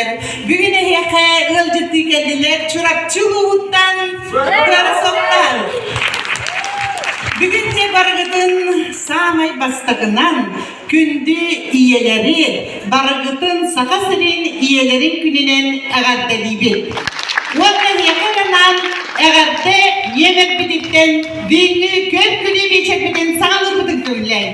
кэллилэр. Бүгүн эһиэхэ ыалдьыттыы кэллилэр Чурапчы улууһуттан Кырасовтар. Бүгүн те барыгытын саамай бастакынан күндү ийэлэри барыгытын Саха сирин ийэлэрин күнүнэн эҕэрдэлиибит. Уонна эһиэхэ анаан эҕэрдэ нүөмэрбититтэн бүгүҥҥү көр-күлүү биэчэрбитин саҕалыырбытын көҥүллээҥ.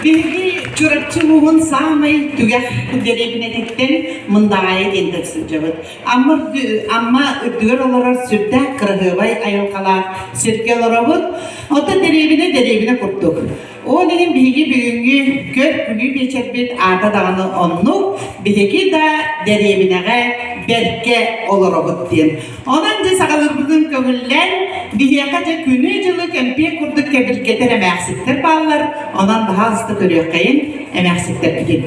Биһиги Чурапчы улууһун саамай түгэх дэриэбинэтиттэн Мындаҕаайы диэнтэн сылдьабыт. Амма, Амма үрдүгэр олорор сүрдээх кыраһыабай айылҕалаах сиргэ олоробут. Оттон дэриэбинэ дэриэбинэ курдук. Ол иһин биһиги бүгүҥҥү көр-күлүү биэчэрбит аата даҕаны оннук, биһиги да дэриэбинэҕэ бэркэ олоробут диэн. Онон дьэ саҕалыырбытын көҥүллээн, биһиэхэ дьэ күнү-дьылы кэмпиэ курдук кэбиргэтэр эмээхситтэр бааллар, онон баһаалыста көрүөххэйин эмээхситтэрбитин.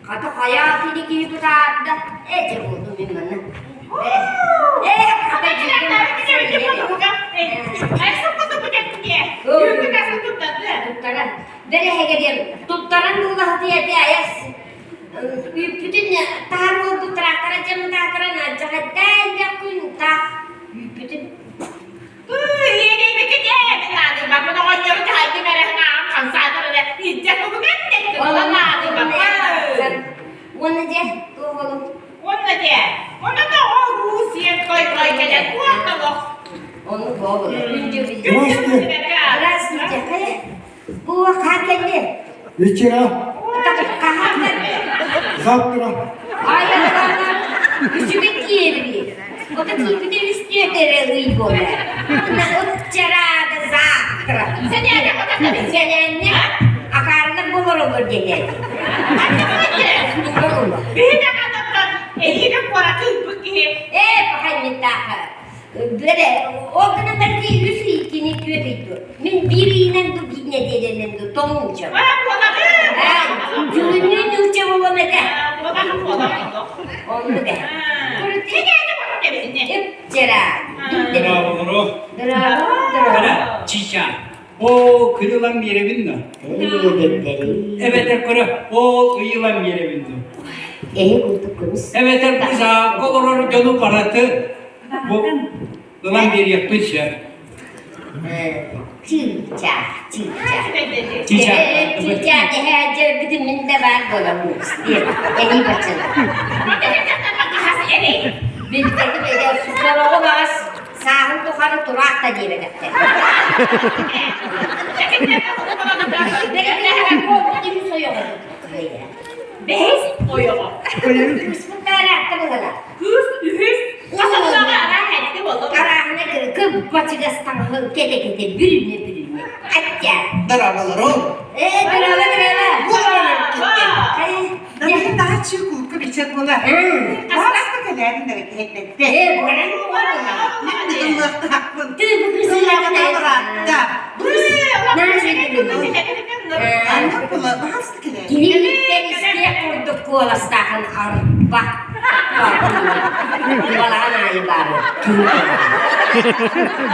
Хата хайаа кини киһи тутаарда, эти буолдум мин манна. Э, хата Туттаран. Бэрэһэгэ диэн туттаран дуулаһытыйа ти айас үүппүтүн таһар буолбут трактора дьэ мутаатаран алдьархайдаан күн таах үүппүтүн Уонна дьэ туох олум Уонна дьэ, онно да ол сиэн той-той кэлэн уонна олох. Ону буолу. Здравствуйте. Здравствуйте. Бу хаһан кэлли? Вечера. Хаһан кэлли? Завтра. Ай, үчүгэй киэбри. Ото киирбитэ үс түөрт эрэ ый буолар. Вчера да завтра. Сэнээннэ акаарылар буолар диэтэ. Биһиги аҕатыттан эһиги куораты ыыппыт киһи. Ээ, пахай-миттааха. Бэрэ, ол гынан баран үс ый кини түөрт ый дуо. Мин биир ыйынан ду биир нэдиэлэнэн ду тоҥ нуучча. Дьүрүнүү нуучча буолуом этэ. Оннук ээ. Ып-чара. Дорооболору. Дорообо. Чича. Оо, күн ылан биэрэбин да. Эбэтэр көрө, ол ый ылан биэрэбин да. Эһи курдук көмүс. Эбэтэр бу саакка олорор дьону бараты бу ылан биэриэхпин сөп. Чыычаах, чыычаах. Чыычаах, эһээ бүтүн мин да баар буоламмын диэн эний баччалар. Билбэтим эдэр сороҕу баҕас сааһын тухары тураах да диэбэтэхтэр. Бэһис ойоҕо. Кыыс үһүс. Арааһына кып-бачыгас таҥаһы кэтэ-кэтэ бүрүнэ-бүрүнэ. Аття. Дорооболору. Ээ, дорообо, дорообо. Дабыһын таһаччы кулукка бичер буолар. Хаста кэлээтин да киһиттэттэ. Ээ, баран Мин ыллыахтаахпын. Ты бу Ыллаҕына бараатта. Анна була хаста кэлээтин. Кини истиэх курдук куоластаахын арба. Балаҕан аайы баар.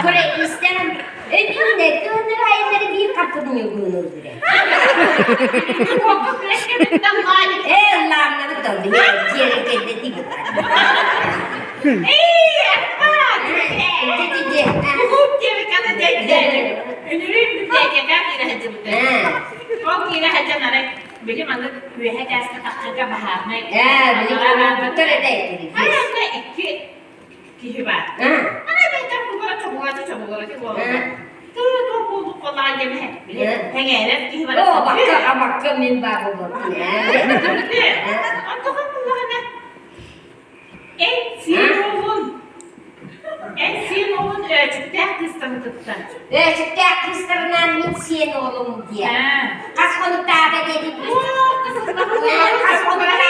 Көрө истэн өйдүүнэ кыһыннар айаннары биир хаппытын югуун ылдыра. Ээ, ыллааннары да дьиэрэ кэллэ Били маннык үөһэ тааска тахсарга баһаарынай. Ээ, били буолбуттар этэ. Ана икки киһи бар. Ана бэйдэр кубара чобугати чобугати буолла. Тыы буолук боллаан дэмэ. Били тэҥээрэр киһи бар. Оо, бакка, абакка мин баа буолбут. Онтохон буллаҕына Эн сиэн уолун Эн сиэн уолун өөчүктээх кыыстаны кытта. Өөчүктээх кыыстарынан мин сиэн уолум диэ. Хас хонуктаата диэтин. Хас хонуктаата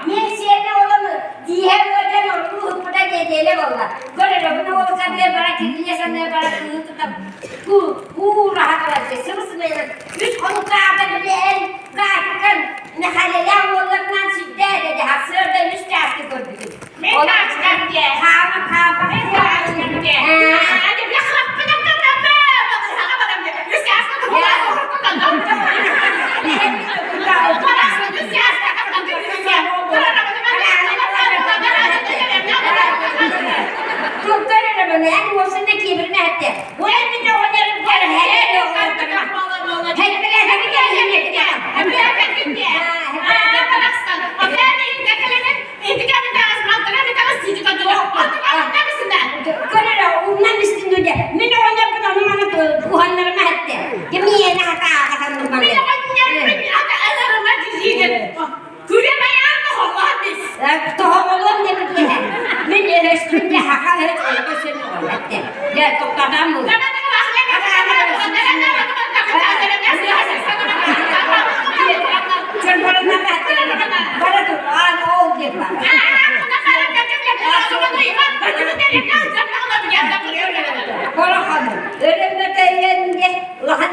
Мин сиэн уолум тииһэ ыалдьан ордуу ыппыта диэтиэлэ буолла. Көр эрэ, бу уол саныы бара кирилиэ саныы бара кыыһы тутан куураһа турар сыбыс-сымыйанан үс хонуктаата били эн Катькан Мэхээлэлээх уолларынан сирдээ деді сарсыарда үс чааска көрбүтүм. Мен таачкам диэ. Хаама хаама. Мен таачкам диэ. Туттар эрэ маны эн уопсайда киэбирмэ этте. Мин оҕонньорбун ону маны уһаннарыма этте. Кимиэнэ Тоһоҕолуом диэбит Мин өһөспүн дьэ хаха өһөс ойго сөн этте. Дьэ тоқтатам бу. Улахан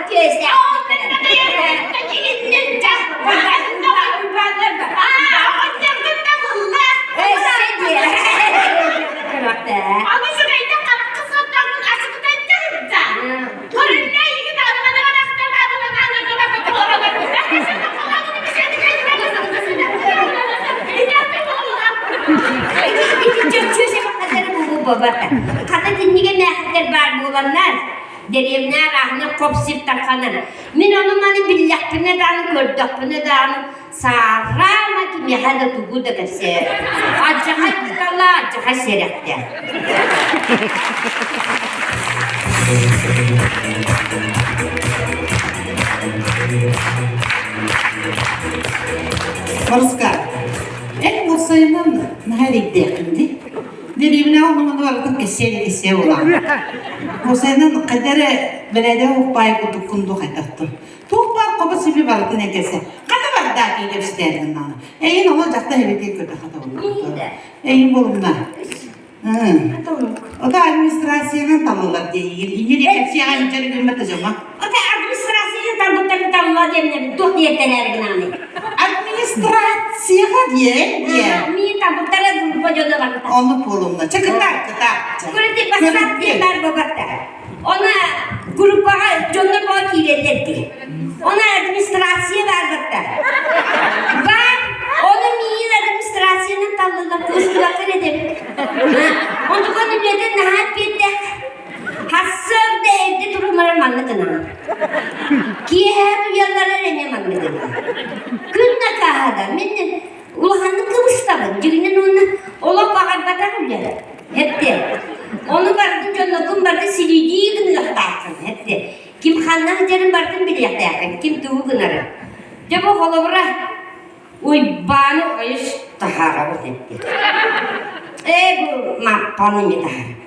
буолбата. Хата итиннигэ эмээхситтэр баар буоланнар, дэриэбинэ арааһына хоп-сип тарханар. Мин ону-маны биллэхпинэ даҕаны, көрдөхпүнэ даҕаны саараама кимиэхэ да тугу да кэпсээ. Алдьархай кутталлаах, алдьархай сэрэхтээх. Маруска, эн уопсайынан наһаа эрэйдээххин дии. Дэриэбинэҕэ онно-манна барытын кэссиэ кэссиэ буолаҕын. Уопсайынан хайда эрэ бэрээдэк укпаай курдуккун дуу хайдахтын. Туох баар хобо-сиби барытын эн кэпсээ. Хата барда киһи кэпсэтээри гыннаҕына. Эйин оҕо дьахтар эбитин көрдө хата буолла. Эйин буолумна. Ото администрациянан талылар диэйигин. Инньэ диэн кэпсиэҕэ инчэри гыммат дьоҥҥо. Ото администрацияны талбыттарын талла диэн туох диэттэрээр гынааны. Администрацияҕа диэн диэн. Миин талбыттара группа дьоно барыта. Оннук буолумна. Чэ кытаат кытаат. Көрүтэ бассаап диэн баар буолбатта. Она группаҕа дьоннор боо киирэллэр дии. Она администрация баар батта. Баар, ону миин администрациянан таллылар кыыстыбаккын этэбин. Онтукан үлэтин наһаа эппиэттээх. Хассыарда эрдэ турумарар маннык гынаҕын. Киэһэ туйалларар эмиэ маннык гынаҕын. Күн накааһада мин улаханнык кыбыстабын. Дьиҥинэн уонна олох баҕарбатах үлэ. Эттэ. Ону барытын дьонноргун барытын силиидии гыныахтааххын. Эттэ. Ким ханна сылдьарын барытын билиэхтээххин, ким тугу гынарын. Дьэ бу холобура Уйбааны ойус таһаарабыт эттэ. Ээ бу Маппаны эмиэ таһаарабыт.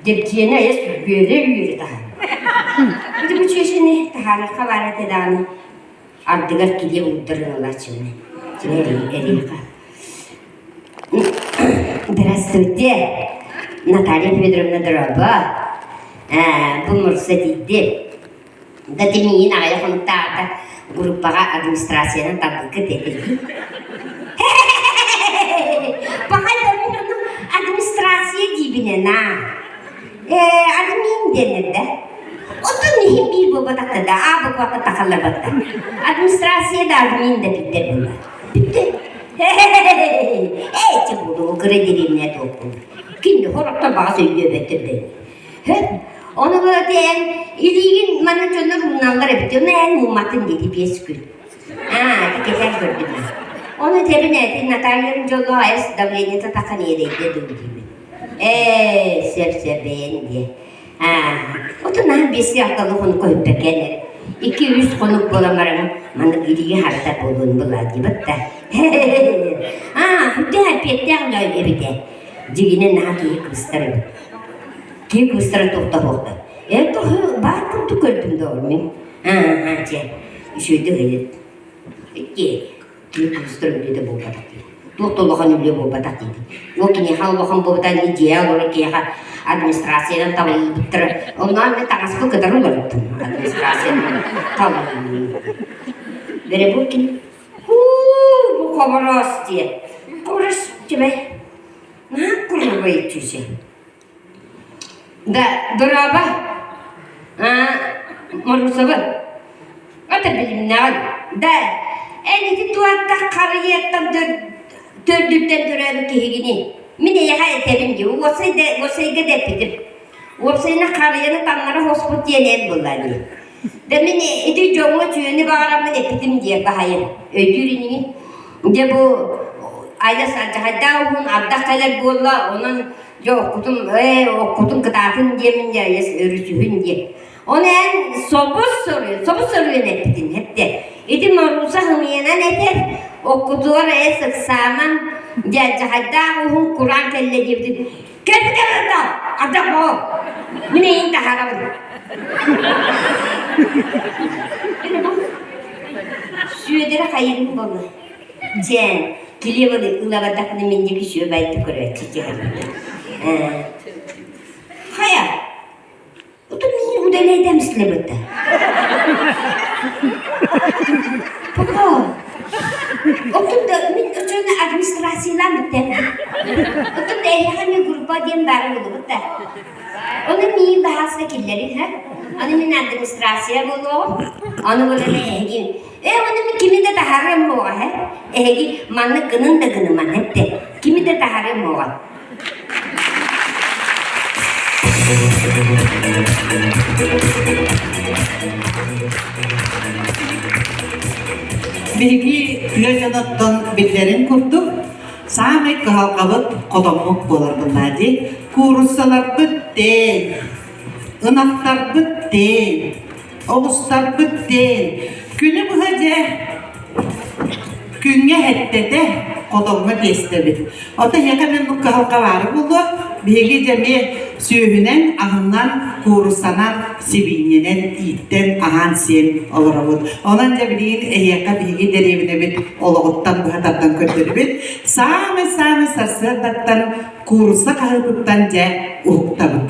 Дьэбдьиэни айас үөрэ-үөрэ таһаарабыт. Ити бу чүөчэни таһаарыахха баар этэ даҕаны ардыгар килиэп уурдаран ылааччыбын. Эриэхэ. Здравствуйте, Наталья Федоровна дорообо. Ээ, бу Мурса тиийдим. Да тимиин аҕыйах хонуктааҕыта группаҕа администрациянан талбыккыт этэ дии. Пахай да мин ону администрация диибинэ наа. Ээ, админ диэннэр да. Оттон иһин биир буолбатахта да, а буквата тахалларбатта. Администрация да админ да биттэр буолла. Бүттэ. Ээ, чэ буолуо, кыра дэриэбинэ туохпун. Кинди хороттор баҕас өйдүөбэттэр да. Хөп, ону быаты эн илиигин манна дьоннор мууналлар эбит, ону эн муумматын диэти биэс күн. Аа, ити кэтэн көрдүм. Ону этэбин эти Натальям дьоллоох айас давлениета тахан иэдэйдэ дуу диибин. Ээ, сөп-сөп бэйэн диэ. Отун аһын биэсти алталы хонукка хүппэккэ эрэ. Икки-үс хонук буолан баран маннык илиигэ харата буолуон былаадьыбат да. Аа, үрдээх эппиэттээх үлэ эбитэ. Дьигинэн наһаа киһи кыбыстар эбит. Киһи кыбыстара туохта Это баар курдук көрдүм да мин. Аа, чэ, үчүгэйдик ыйыт. Икки киһи кыбыстар үлэтэ буолбатах дии. Туох да улахан үлэ буолбатах диэтим. Ол киниэхэ улахан буолбута ини дьиэ олорор киһиэхэ администрациянан талыллыбыттара. Онно мен таҥаспын кытары уларыттым. Администрациянан талыллыбыт. Бу Хуу, бу хобороос диэ. Хобороос түбэ. Наһаа курубай түсе. Да, дорообо. Аа, Марусабын. Ата билимнэҕин. Да, эн ити туаттах харыйыаттан төрдүттэн төрөөбүт киһигини. Мин эйиэхэ этэбин дии. Уопсай да, уопсайга да эппитим. Уопсайынан харыйаны таҥнара хоспут диэн эн буолла дии. Да мин ити дьоҥҥо үчүгэйи баҕараммын эппитим диэн баһайын. Өйдүүр инигин. Дьэ бу айда сардьахайдаах уһун ардах кэлэр буолла, онон дьэ оккутун ээ оккутун кытаатын диэмин дьэ өрүсүһүн диэн. Ону эн собус соруйан, собус соруйан эппитин эттэ. Ити Моруса хымыйанан этэр, оккутугар ээ сыксааман дьэ алдьахайдаах уһун кураан кэллэ диэбитин Кэпсээн ардах боо. Мин эйин таһаарабын. Сүөдэрэ хайырын буолла. Чээн, килиэбин ылабардахпына мин диэки сүөбэйдик көрөөччү Хайа, Утум миин удаляйдам силэбытта. Пока. Оттон да мин очону администрациялаан бүттэ. Оттон да эһиэхэ эмиэ группа диэн баара буолубут да. Ону миин баһаалыста киллэрин, ха? Аны мин администрация буолуоҕум. Аны буолан эһиги э ону мин кими да таһаарыам суоҕа, һэ? Эһиги маннык гынын да гыныман, эттэ. Кими да таһаарыам суоҕа. Биһиги тыа дьоноттон биллэрин курдук, саамай кыһалҕабыт хотоммут буолар буоллаа дии. Кууруссаларбыт тээн, ынахтарбыт тээн, оҕустарбыт тээн. Күнү быһа дьэ күҥҥэ эһэттэтэ хотоҥҥо тиэстэбит. Оттон эһиэхэ мин бу кыһалҕа баара буолуо, биһиги дьэ эмиэ сүөһүнэн, аһынан, кууруссанан, сибиинньэнэн ииттэн, аһаан-сиэн олоробут. Онон дьэ билигин эһиэхэ биһиги дэриэбинэбит олоҕуттан быһа тардан көрдөрөбүт. Саамай-саамай сарсыардаттан куурусса хаһыытыттан дьэ уһуктабыт.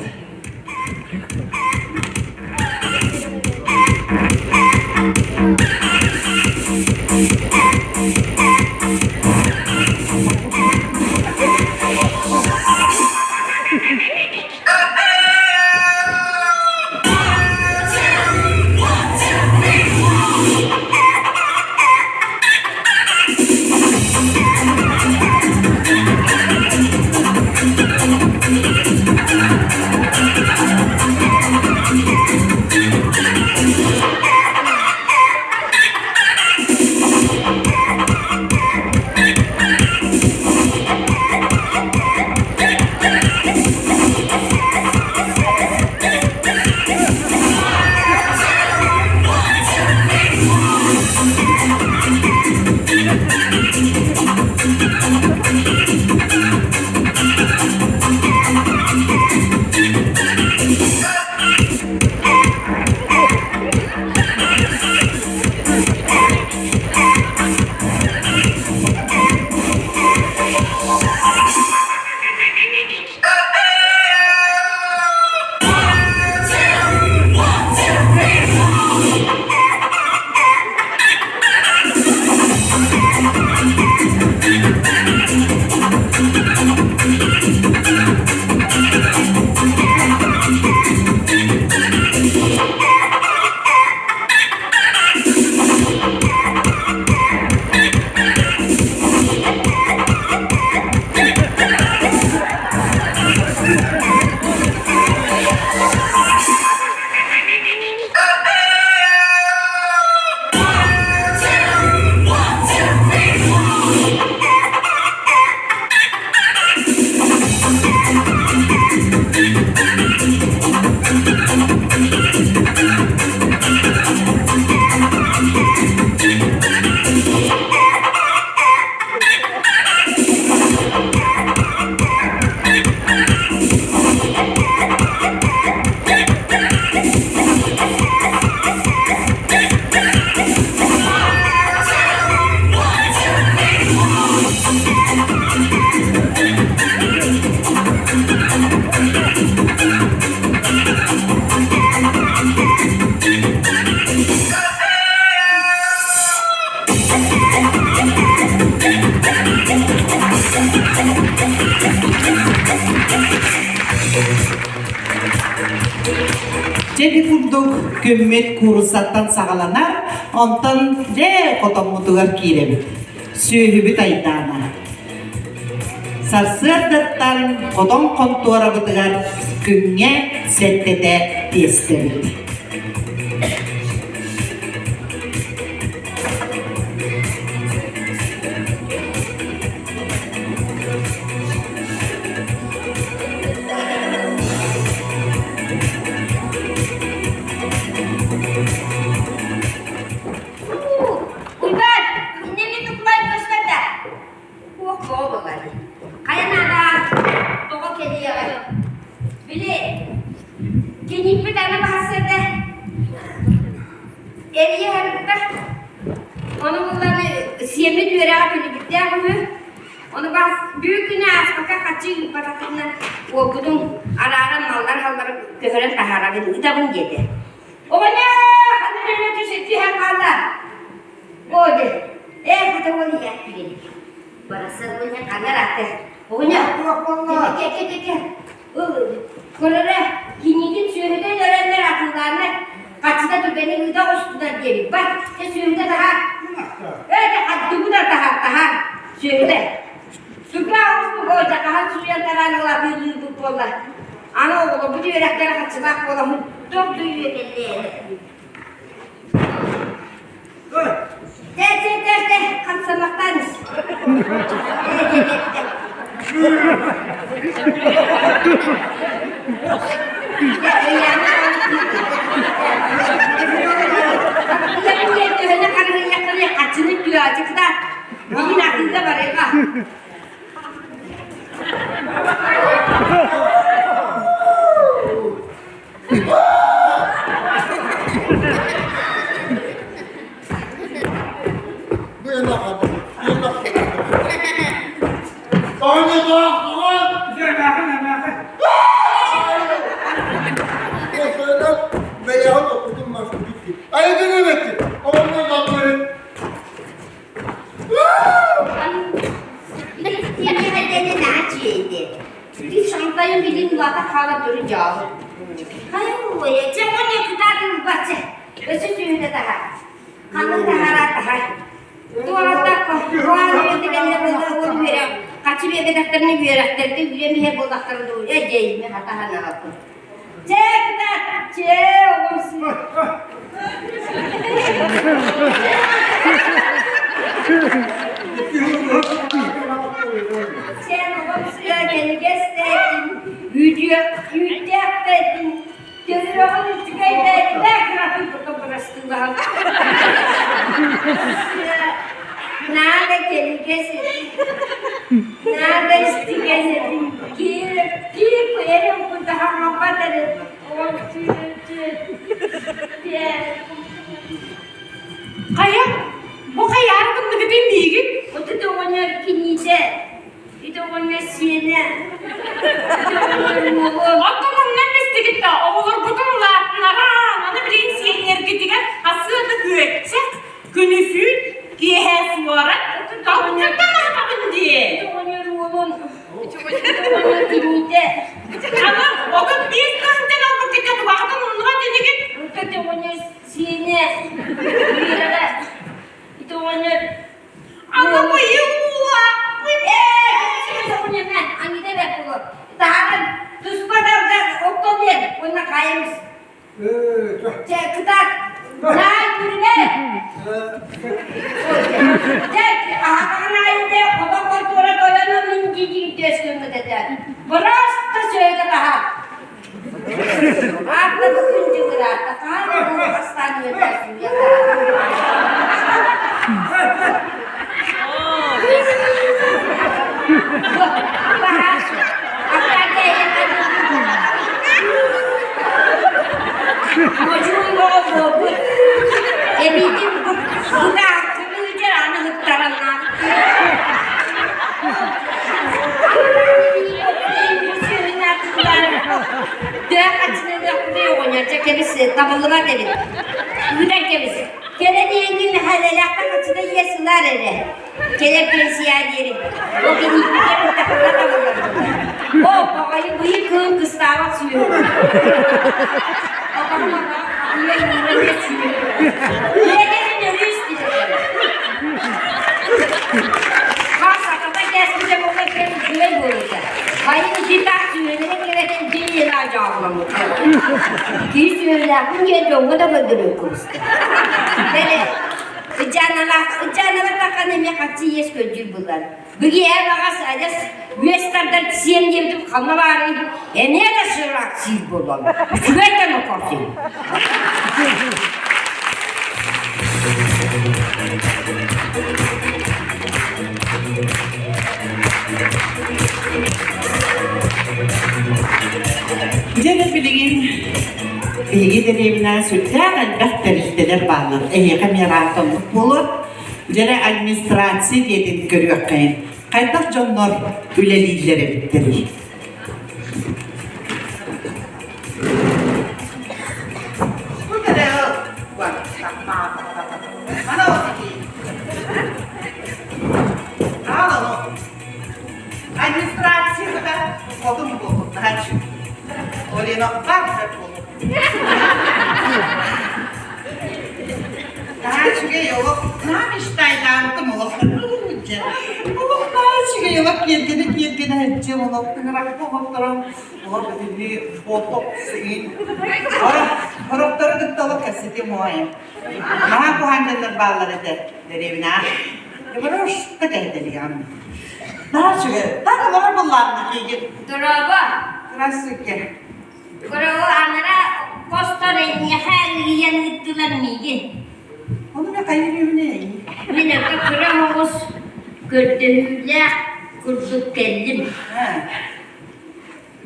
Дьэ ити курдук күммүт кууруссаттан саҕаланар, онтон дьэ хотоммутугар киирэбит. Сүөһүбүт айдаана. Сарсыардаттан хотон хонтуорабытыгар күҥҥэ сэттэтэ тиэстэбит. Уйбаан, иннэммит тукулай көстөр да? Уох буолар. Хайа наада тоҕо кэлиэҕэй? Били, киниппит аны баһассыата эрийэ сырытта. Ону булланы сиэммит үөрэҕэ күлүбүттээх үһү. Ону бас бү күнү ааспакка хаччы ыыппатаххытына уолгутун арааран маллар-халлары көһөрөн таһаарабын ыытабын диэтэ. Оҕонньор ханна өлө түһэн хаалла? Оо дьэ, ээ хата уол ийэ түгэн. Барахсан уонна ханна ыраатта? Оҕонньор, кэ кэ кэ кэ Көрөрө, киниитин сүөһүтэ өлөрөннөр атыылааннар, хаччыта түргэнник ыыта оҕустулар диэбит. Бар, дьэ сүөһүтэ таһаар. Ээ, дьэ, хаттыгы да таһаар, таһаар. Сүөһүтэ. Сүргэ оҕустук, оо, дьэ, хаһан сууйан тараан ыл атыылыырбыт буолла. Аны оҕолорбут үөрэхтэрэ хаччылаах буоламмыт дорду үөтэллээр. Тэ тэ тэ тэ хамсамахтан. Хаччыны түө Бүгүн атыыга барыаҕа. Шантайын билин улаата хаала төрү дьаалы. Хайа, чэ, оне кытаатын бачча. Өсө сүүнэ таһа. Ханнык таһара таһа. Туората куһаан үөтэ буола ол үөрэх. Хачы биэбэтэхтэрин үөрэхтэргэ үөрэмиһэ буоллахтарын дуу, э дьэйми хатаһан аҕалбын. Чэ, кытаат, чэ, оҕом Сен оҕом сыа кэнигээс тээтин, үүттээх тээтин, төрүөҕүн үчүгэй тээтин, кыратын куту бырастыылаһан. Надо кэнигээс надо истигээс этин, киир, киир, эрим кутаһаҥаппат эрэ, оҕом Хайа, бу хайаан гынныгытый миигин? Отут оҕонньор киниитэ, ити оҕонньор сиэнэ, ити оҕонньор уолун. Оттон онно бистигит да оҕолоргутун улаатынаран, аны билигин сиэннэргитигэр ассыата күөччэх, күнүсүүт, киэһэ суорат, талкыттан аһатабын дии. Ити оҕонньор уолун, ити оҕонньор киниитэ. Аны 35 тыһыынчан албыккытка тубаҕытын умнубат инигит? Ити оҕонньор сиэнэ, үөрэҕэ, ити оҕонньор Аны быйыл уула. Ээ, Анита бэрт буолуо. Таһааран туспа далга оттон диэн уонна хаайамыс. Чэ, кытаат. Наай күрүнэ. Чэ, аһаҕаҕын аайы дэ хотон хонтуора тойоно мин дии түөскүммүт этэ. Просто сөйгө таһаар. Аатта бу күн дьыгыраатта. Хаан бу бастаан үөтэ Эбиитин бутааккыны ыдьар аны ыттараннаах. Кэбис табыллыбат эбит. Ыытан кэбис. Кэлэн иһэҥҥин Мэхээлэлээхтэн хаччыта иэс ылаар эрэ. Кэлэр пенсия диэри. Ол киниитигэр ытахына табыллар. О, баҕайы быйыл кыһын кыстаабат сүөһү. Атаҕым атаҕа хатыйа иҥнэн сүөһү. Ийэтин өрүү истилэр. Хас атата кээспитэ буолла кэм үчүгэй буолута. Хайын ити таах сүөһүлэрин кэрэтин дьиэ дьаалламмыт. Киһи сүөһүлээхпин диэн дьоҥҥо да көрдөрүөн кыбыста. Бэрэ, ычааналаах ычааналар таххан эмиэ хаччы иэс көрдүүр буллар. Бүгү эр баҕас адьас үөс тардар сиэм диэбитим ханна баарый? Эмиэ да сыраак сиир буолан. Үчүгэй да нокоосуй. Дьэ билигин биһиги дэриэбинэ сүрдээх элбэх тэрилтэлэр бааллар. Эһиэхэ эмиэ ырааталлык буолуо. Дьэ администрация диэтин көрүөххэйин. Хайдах дьоннор үлэлииллэр эбиттэрий? Администрацияда хотун буолбут наһаа Олена бар буолбут. Наһаа үчүгэй олох, наһаа мечтайдаабытым олох. Олох наһаа үчүгэй олох. киэргэнэ киэргэнэ сылдьыам олох тыҥырахха оһотторон олох бүтүннүү ботокс иин Сорохтору кытта олох кэпсэтиэм уһайым. Наһаа куһаҕан дьоннор бааллар этэ дэриэбинэҕэ. Просто кэһэтэлиэҕим. Наһаа үчүгэй. Так олорор буоллаҕына киигин. Дорообо. Здравствуйте. Дорообо, анара хостор эйиэхэ ыйан ыыттылар миигин. Ону мен хайыы Мин өкө кыра оҕус көрдөһүүлээх курдук кэллим.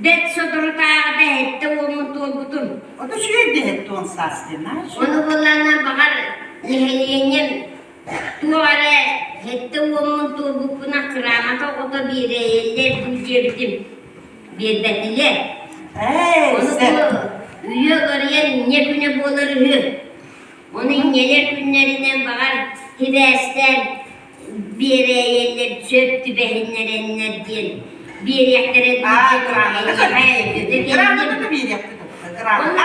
Бэрт соторутааҕыта сэттэ уоммун туолбутум. Ото үчүгэй дэһэт туон саас диэн Ону буоллаҕына баҕар нэһилиэнньэм туох эрэ сэттэ уоммун туолбуппуна кыраамата оҕото биэрэйэллэр дуу диэбитим. Биэрбэтилэр. Ээ, Ону сөп. бу үйэ уларыйан инньэ күнэ буолар үһү. Ону инньэлэр күннэринэн баҕар сибээстээн биэрээйэллэр сөп түбэһиннэрэннэр диэн биэриэхтэрэ дуу Аа, диэн грамота эйиэхэ Грамота кэллим. биэриэхпит. Грамота.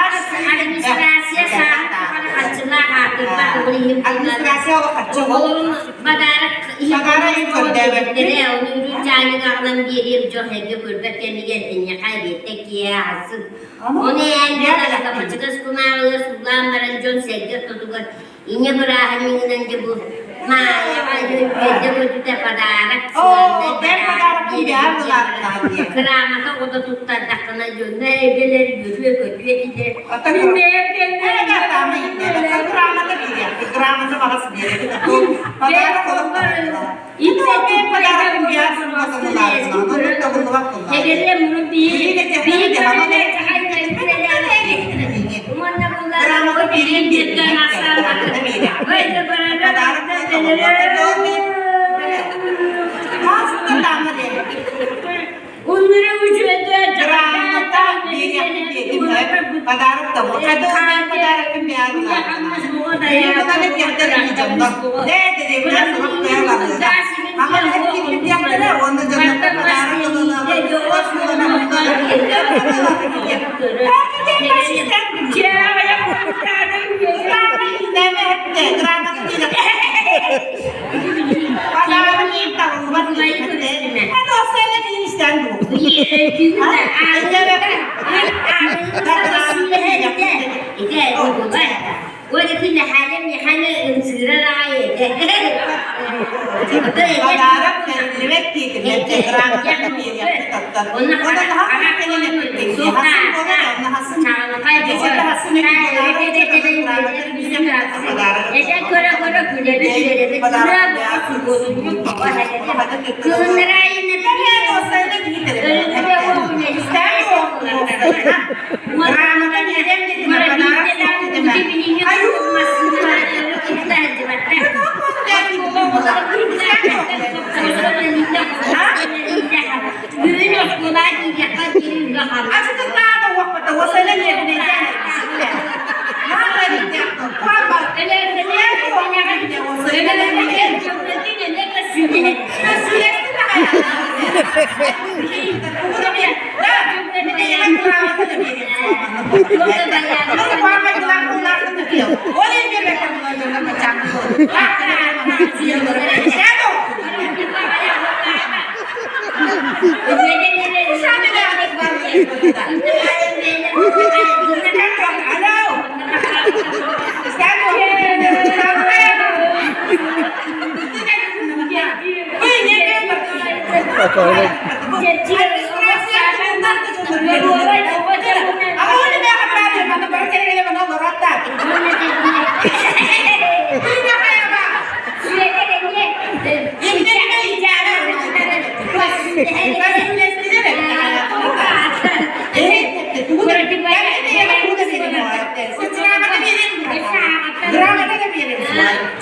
Администрация сааһын тухары харчылаах аатырбат оҕо иһин Администрация олох харчы оҕолорун бадаарак Бадаарак иһин көрдөөбөппүт. ону үрүҥ чаанньык аҕалан биэриэм дьон эргэ көрбөт кэмигэр эйиэхэ эбиэттэ киэһэ аһасын. Ону эн бачыгас кумааҕыга суулаан баран дьон сэргэ ортотугар Иньэ бырааһынньыгынан дьэ бу Маайаҕа үөрдэ көтүтэ подарок Оо, бэр подарок биһар былааннаах диye. Кыраамата оҕото туттардаххына дьонно эйгэлэр үөрүө көтүө этилэр. Мин бэйэм Грамота биэриэхпит, грамота баҕас биэрэбит. Подарок подарок биһар Эгэллэ мурун биир биир Грамота биэриэм Подарок Подарок бэриллибэт диэтилэр грамота биэриэхпит оттон. Онон Бүгүн оскуолаҕа киириэххэ диэри үлэ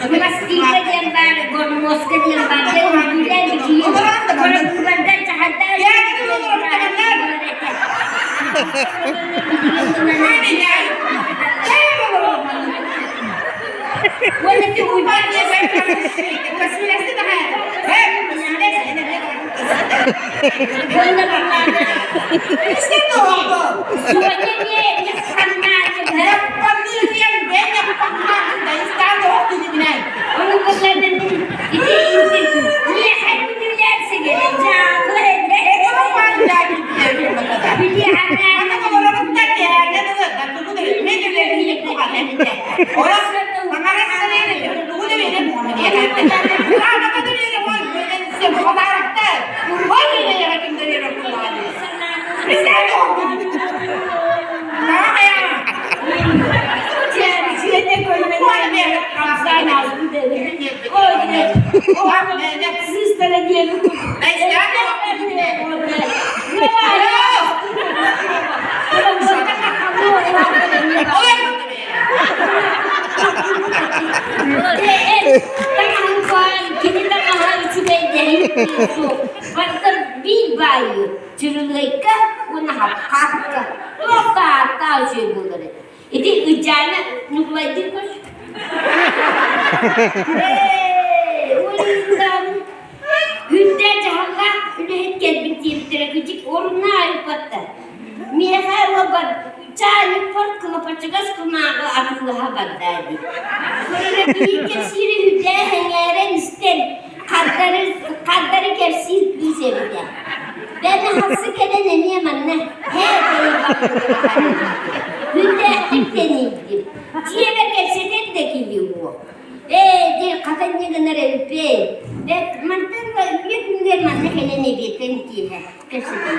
Пластика диэн баар, гормозка диэн баар, Олох таҥара сэрээр тугу да биэрэн уона Аната да биэрэн ой сен подарокта. Ой биэрэ ким да биэрэр кулааны. Bizler de Биир баайы Чырылыайка уонна хапкаакка туох да ааттаах үчүгэй буолар этэ. Ити Ыдьаана Ньукулайдыын көс. Ээ, уолуйдаан Күндэ дьаһаллаах үлэһит кэлбит диэбиттэрэ кыдьык орунна айыппатта. Миэхэ уолбар чаанньыкпар кылапачыгас кумааҕы атыылаһа барда дии. Көрөрө биир кэпсиири үрдээх эҥээрэн истэн хардары, хардары кэпсиир кыыс эбитэ. Бэрт хассы кэлэн эмиэ манна һээ Күндээхтик тэнийдим. Дьиэбэр кэпсэтэр да киһи уо. Ээ, дии хата инньэ гынар эбиппиэй. Бэрт мантан ыла үтүө күнүгэр манна кэлэн эбиэттэн киэһэ кэпсэтиэм.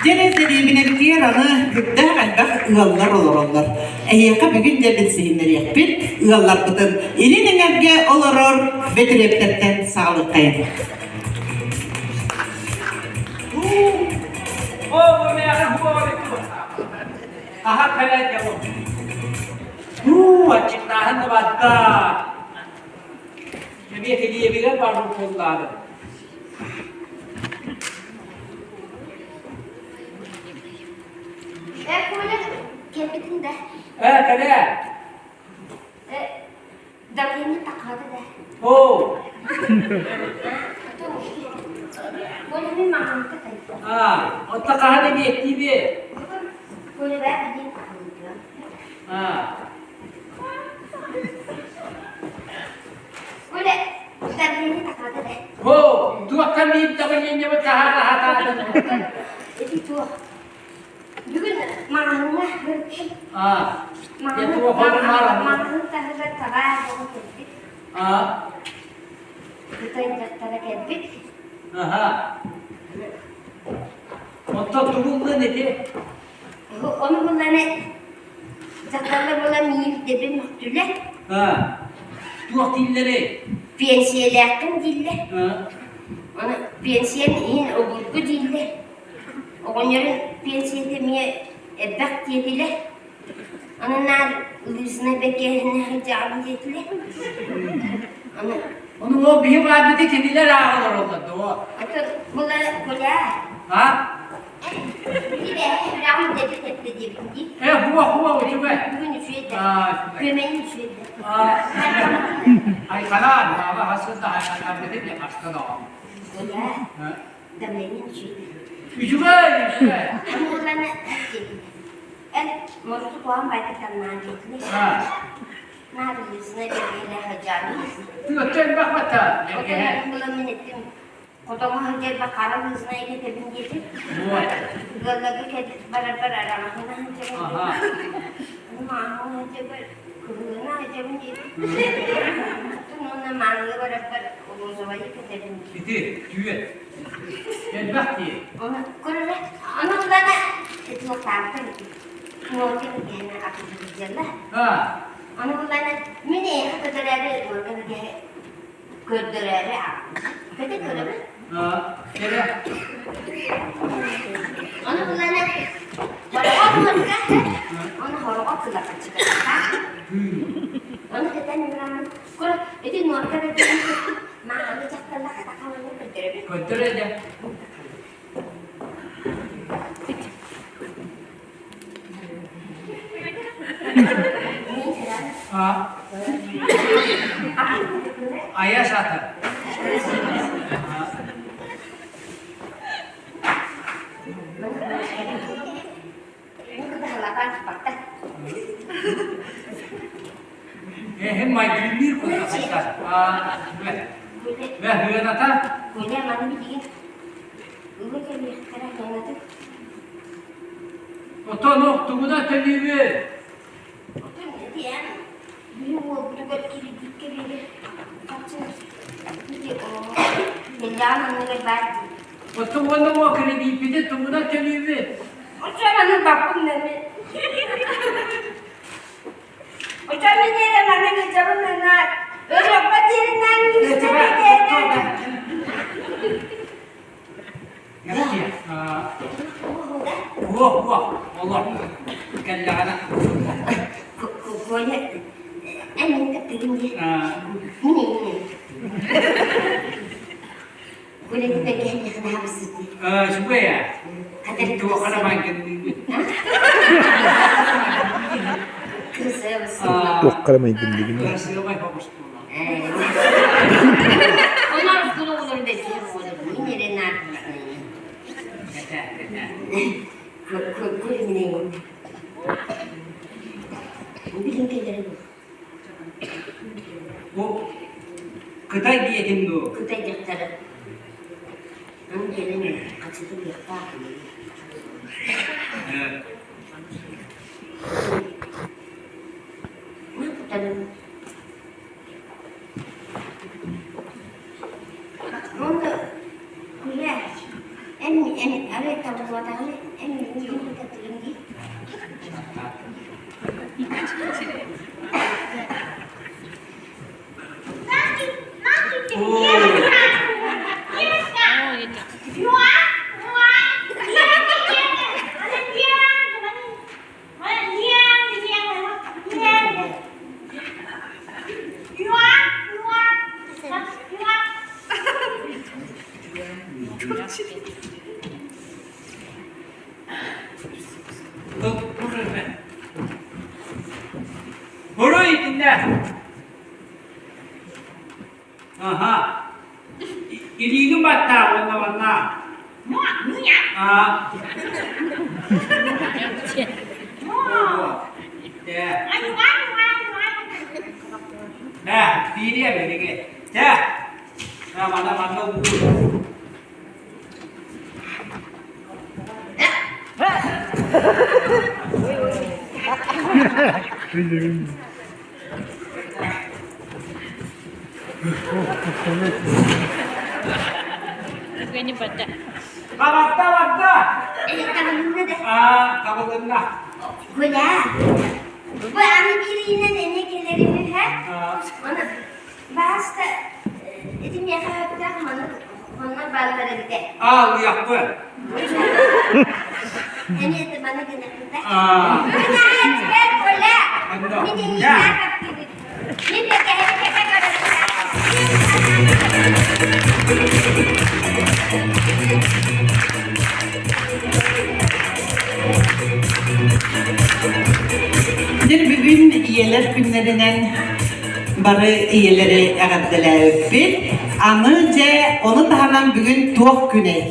Дьэ дэриэбинэбитигэр аны үрдээх элбэх ыаллар олороллор. Эһиэхэ бүгүн дьэ билсиһиннэриэхпит ыалларбытын илин эҥэргэ олорор Бөтүрүөптэртэн саҕалыаххайын. Аха кэлэ Уу, аччыктааһын да барда. Эмиэ килиэбигэр барбыт буоллаҕа. Э, Коля, кэлбитин да. Э, кэлэ. Э, давление таххады да. Оо. Коля, мен мамамты кайда. А, отта хаһан эбиэттииби? Коля, бә билин тахалыйдым. А. Коля, давление таххады да. Оо, туохха миин давлениебыт таһаара хатаатын. Ити туох. Бүгүн маҕаһыыҥҥа А. маҕаһыын таһыгар табаар буолан кэлбит. А. Кытай дьахтара кэлбит. Аха. Оттон тугуллан ити? Ону булланы дьахталлар буолан миин дэбим мөхтүлэ. А. Туох дииллэрий? Пенсиялээххин дииллэр. А. Ону пенсиян иһин обургу дииллэр. Оҕонньорун пенсията эмиэ элбэх диэтилэр. Аны наар Лыысына бэкээһинэ сылдьаҕын диэтилэр. Аны Ону ол биһи баарбыты кинилэр ааҕа олороллор дуо? Ото була Коля. А? Били бэһэ үрэҕин дэби тэптэ диэбитин дии. Э, хуа хуа үчүгэй. Бүгүн үчүгэй да. Күөмэйин үчүгэй да. Айхалаан, баба хасын да айхалаан битин де хаста да. Коля. Давление үчүгэй. Үчүгэй, үчүгэй. Аны эн морусу куһаҕан байтаттан диэтилэр. Наадыйыысына бэргиһинэ сылдьаҕын. Тыачча элбэх батта. Отон була мин эттим хотоҥҥо сылдьарба хара лыысына эгэтэбин диэтим. Ыалларга барарбар араҥаһына сылдьабын. Мааһына сылдьабар кыһылына сылдьабын диэтим. Оттон уонна мааныга барарбар розовайы кэтэбин. Ити түөт. Элбэх дии. Ону көрөрө аны булана туохтаахтар нуорка кэһэнэ атыылыыллар. Аны булана мин эйиэхэ көрдөрөөрү нуорка кэһэ көрдөрөөрү көтө көрөбүн. Кэрэ. Аны булана хороҕо нуорка аны хороҕо кылапаччыгастаах. Аны кэтэн ыраммын Көр, ити нуорка да мааны дьахталлар хатахаланы көрдөрөбүт. Көрдөр эдэ. А? Айа сата. Эһин майгынныыр курдук сытар. Бе, бе, хыанат. Сыаната? Коля, маны билигин ыла кэлиэхтэрэ сыанатын. Отон охтугуна төлүүбүт. Отон ити эн биһи уолбутугар киирбиккэ биэри харчы ити тэллэҕин анныгар баар дии. Оттон уонна уо кредиппитин тугунан төлүүбүт? Оччо маны баппын нами. Оччо мин эрэ маны кычабын нанаар. Өлөппө диэринэн Уох, уох, олор. Кэллэҕинэ. Коля, эн мин таптыгын дии. Коля кэһиннэхинэ хабысыты. Үчүгэй ээ. Туохха да майгынныыбыт. Туохха да майгынныыбын. Кырасыабай соҕус буолар. Онор оскуола оҕолору бэркиһэ оҕолор мин эрэ наардыйсынайын. Кэтэ, кэтэ. Коля минэйин. Билин кэлэрэ бу. Бу Кытай диэтин дуу? Кытай дьахтара. Аны кэлэн хачытылыахтаах. Онно Куля, эн эн арай табыллыбатаҕына эн миигин кытаттыгын дии. Буруй итиннэ. Аха. Илиигин баттаа уонна манна. Аа. Мэ, биириэ билиги. Чэ. Манна манна уу. Барда, барда! Аа, табылынна. Коля, бу аны бииринэн эне кэлэрин үһэ. Оны бааста ити миэхэ сөптөөх маны оннор бааллар эбитэ. Аа, уйахпы. Эми это маны гынахпыта. Аа. Коля, Онно. мин Я. Мин Дир бүгүн ийэлэр күннэринэн бары ийэлэри эҕэрдэлээбиппит. Аны дьэ ону таһынан бүгүн туох күнэй?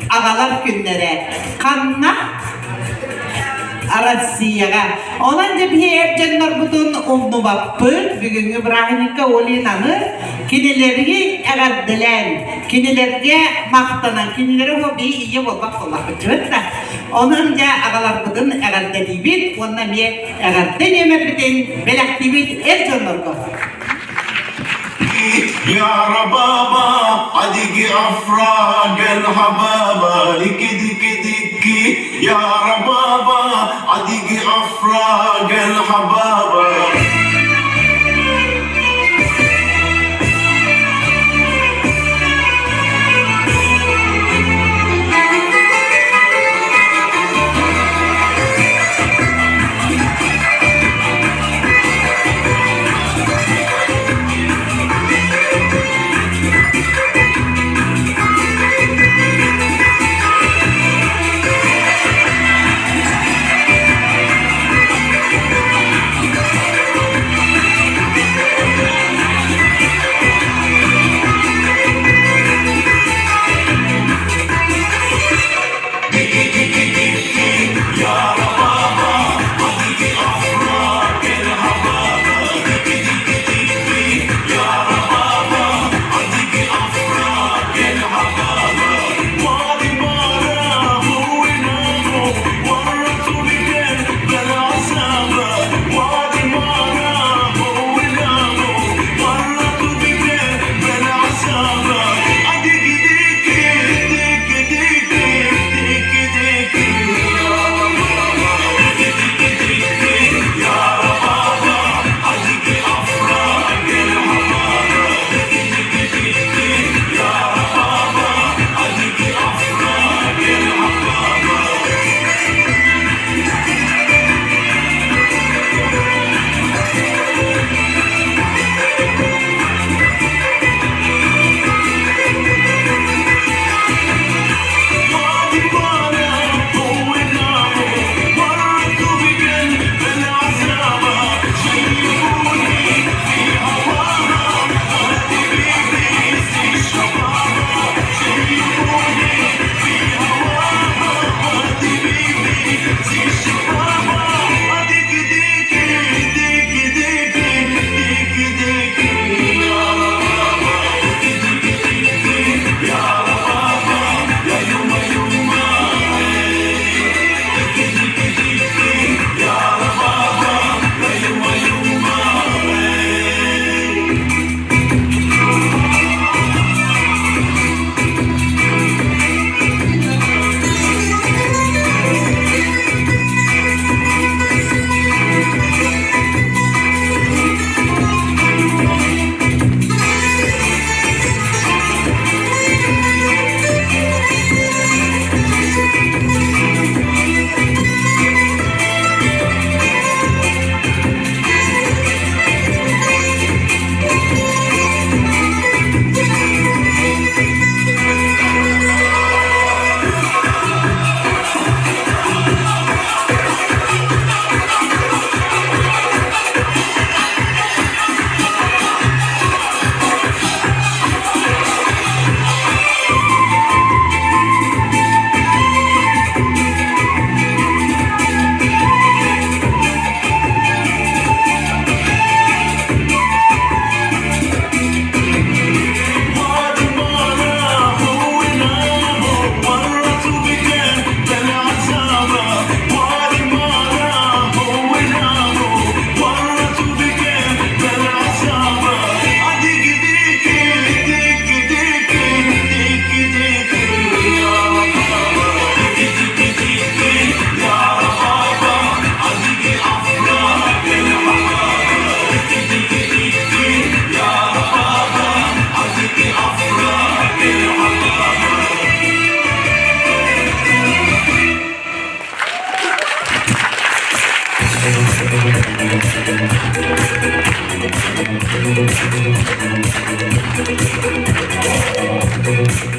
Аҕалар күннэрэ. Ханна? Россияҕа. Онон дьэ биһи эр дьоннорбутун умнубаппыт. Бүгүҥҥү бырааһынньыкка Олинаны кинилэри эҕэрдэлээн, кинилэргэ махтанан, кинилэри уо бии ийэ буолбат буоллахпыт да. Онон дьэ аҕаларбытын эҕэрдэлиибит уонна эмиэ эҕэрдэ нүөмэрбитин бэлэхтиибит эр дьоннорго. يا ربابة عدق أفراق الحبابة لكدك دكي يا ربابة عدق أفراق الحبابة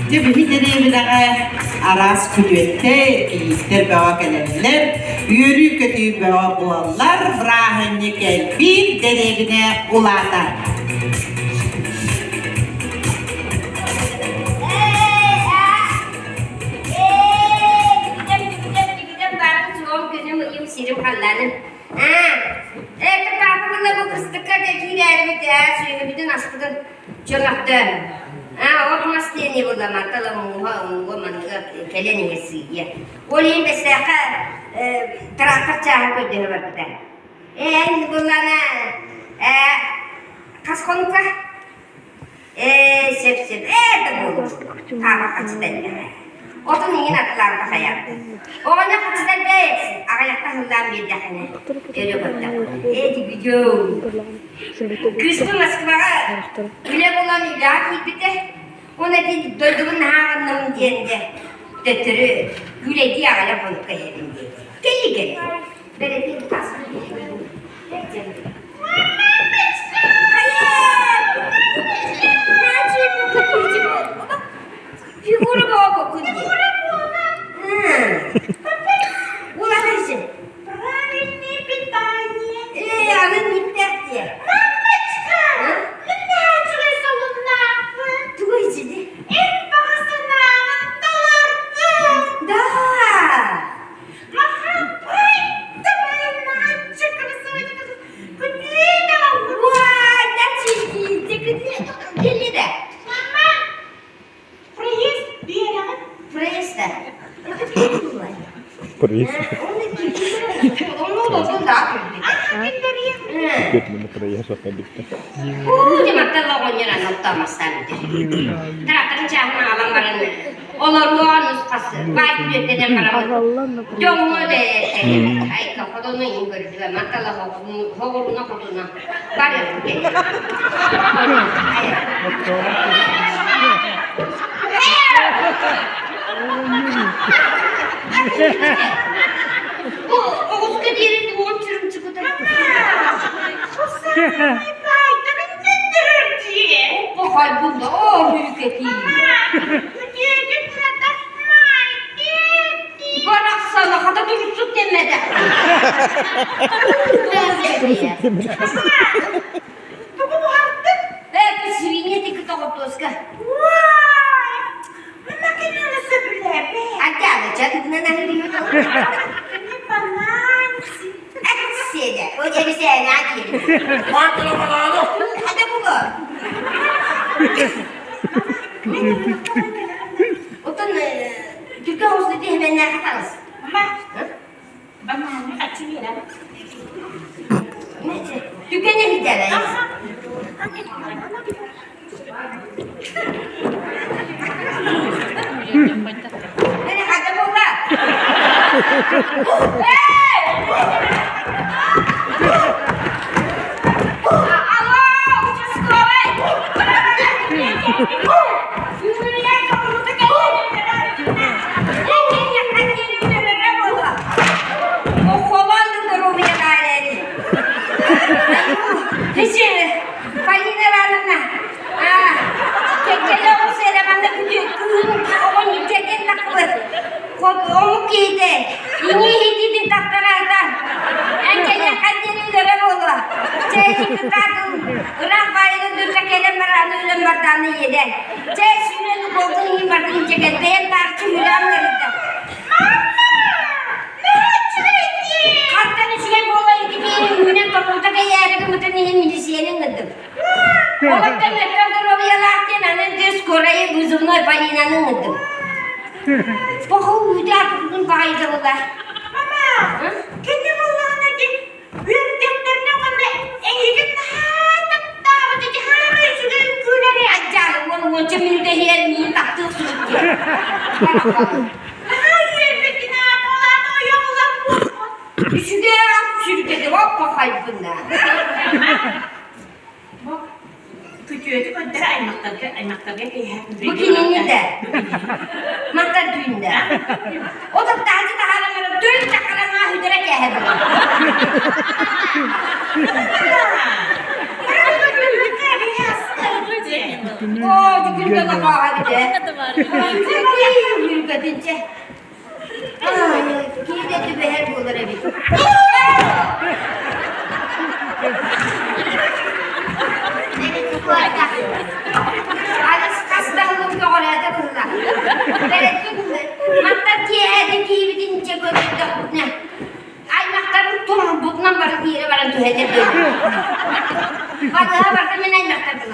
Дьэ биһи дэриэбинэҕэ араас күтүөттэр, кийииттэр бөҕө кэлэллэр, үөрүү-көтүү бөҕө буолаллар, бырааһынньык элбиир, дэриэбинэ улаатар. Сирим халлааным. Это папа была бу кыстыкка да киирээрибит ээ сүөһүбүтүн аспытын чөмөхтөөн. Аа от мас диэни була мантала мууһа ууга маныга кэлэн иһэ сыыйа. Ол иһин бэстээххэ трактор чааһын көрдөһө барбыта. Эн буллана ээ хас хонукка Ээ, сөп-сөп, ээ да буолуо. Хаама хачыталлаҕа. Отун иҥин атылаабыта хайаабыта. Оҕонньор хачыталлаа аҕыйахта аһыллаан биэрдэххинэ, өрө көрдөх. Ээ, дигидьоу. Кыыспын Москваҕа үлэ булан үлэҕэ киирбитэ. Уонна ити дойдубун наһаа аҕынным диэн дьэ, төттөрү күүлэйдии аҕыйах хонукка иһэбин диэти. Кэлии кэлэ. Бэрэтин тас. Фигура буолбуккун дии. Фигура буола. Улахан Правильное питание. Ээ, аны миттэх диэ. Мамочка, мин үчүгэй солуннаахпын. Тугу ичиди? Эн баҕа санааҕын толордум. Да. Уай, да Кэллиде. Мама, проезд биэрэҕин? Проезда. Проезд. Onu olsun daha Тракторын чааһын аҕалан баран олоруон нусхасы баай күлүөттэнэн бараммыт дьоҥҥо айка хотону иһин көрдүбэ мантала хоҕуруна хотуна барыахпыт кэллэ Бу оҕуска диэри уон чырымчыкыта Оппохой булла, оо, бүкэтии. Барахсана хата турсук дэммэтэ. Тугу буһардын? Ээ, свинья тики тоҕоттуоска. Уай! Мына кинини сөбүлээбэ. Антианы чатыгынан аһырыйын. Кини бананси. Аксиэдэ, ол эбисээнэ атиыр. Хата буга. Отон түркө оҕуста тиһэмэннээхэ таҕыс. Мама, бананы хаччы биэрэн. Түкэнэ хитэрэй. Бери хата буга. Алло, участковый! Полина Ивановна, кэккэлэ оҕус эрэ манна кыыһын оҕонньор кэргэн таххыбыт. Омук киһитэ, иҥии иһитиитин тахтараайдар. Эн кэлиэххэ диэри өлөрө буолуо. Чэ, ити ыраах баайыгын дүркэ кэлэн барааны өлөн бардааны иэдэн. Чэ, сүүрэн уколгун иһин бардын чэкэн, бэйэм таарчы үрэҕим ыарыйда. Хантан үчүгэй буола ити биэрин үүнэн торбута кэйээри гыммытын иһин милициянын ыҥырдым. Олортон мөттөн доруобуйалаах диэн аны дьэ скорайы вызывной Полинаны ыҥырдым. Поху үүтэ атытын баҕайыта буолла. Мама, кини буоллаҕына дии үөрдэхтэринэ уонна эйигин наһаа таптаабыт ити хаамай үчүгэй үҥкүүлэри Адьаалы уон уонча мүнүүтэ иһэр миин таптыах сурук диэн. Наһаа үөрбүтүн аата ойох ылан буолбут. Үчүгэй аат сүргэтэ оппахайбына. Бу күтүөтү көрдөрө аймахтарга аймахтарга киэһэ Бу кинини да. Мантан түүндэ. Ол таһычы таһааран баран төл тахараҥаа хүдэрэ кээһэ буолар. Оо, дьүкүн да хааһа битэ. Үргэтинчэ. Киһи түбэһэр буолар эбит. Хас да сылым көҕүрээтэ быһыылаах. Мантан киэһээтин киһибитин дьэ көрбөтөхпүтүнэ аймахтарым турбутунан бары тиэрэ баран түһэллэр диэн. Балыһа барда мин аймахтарбын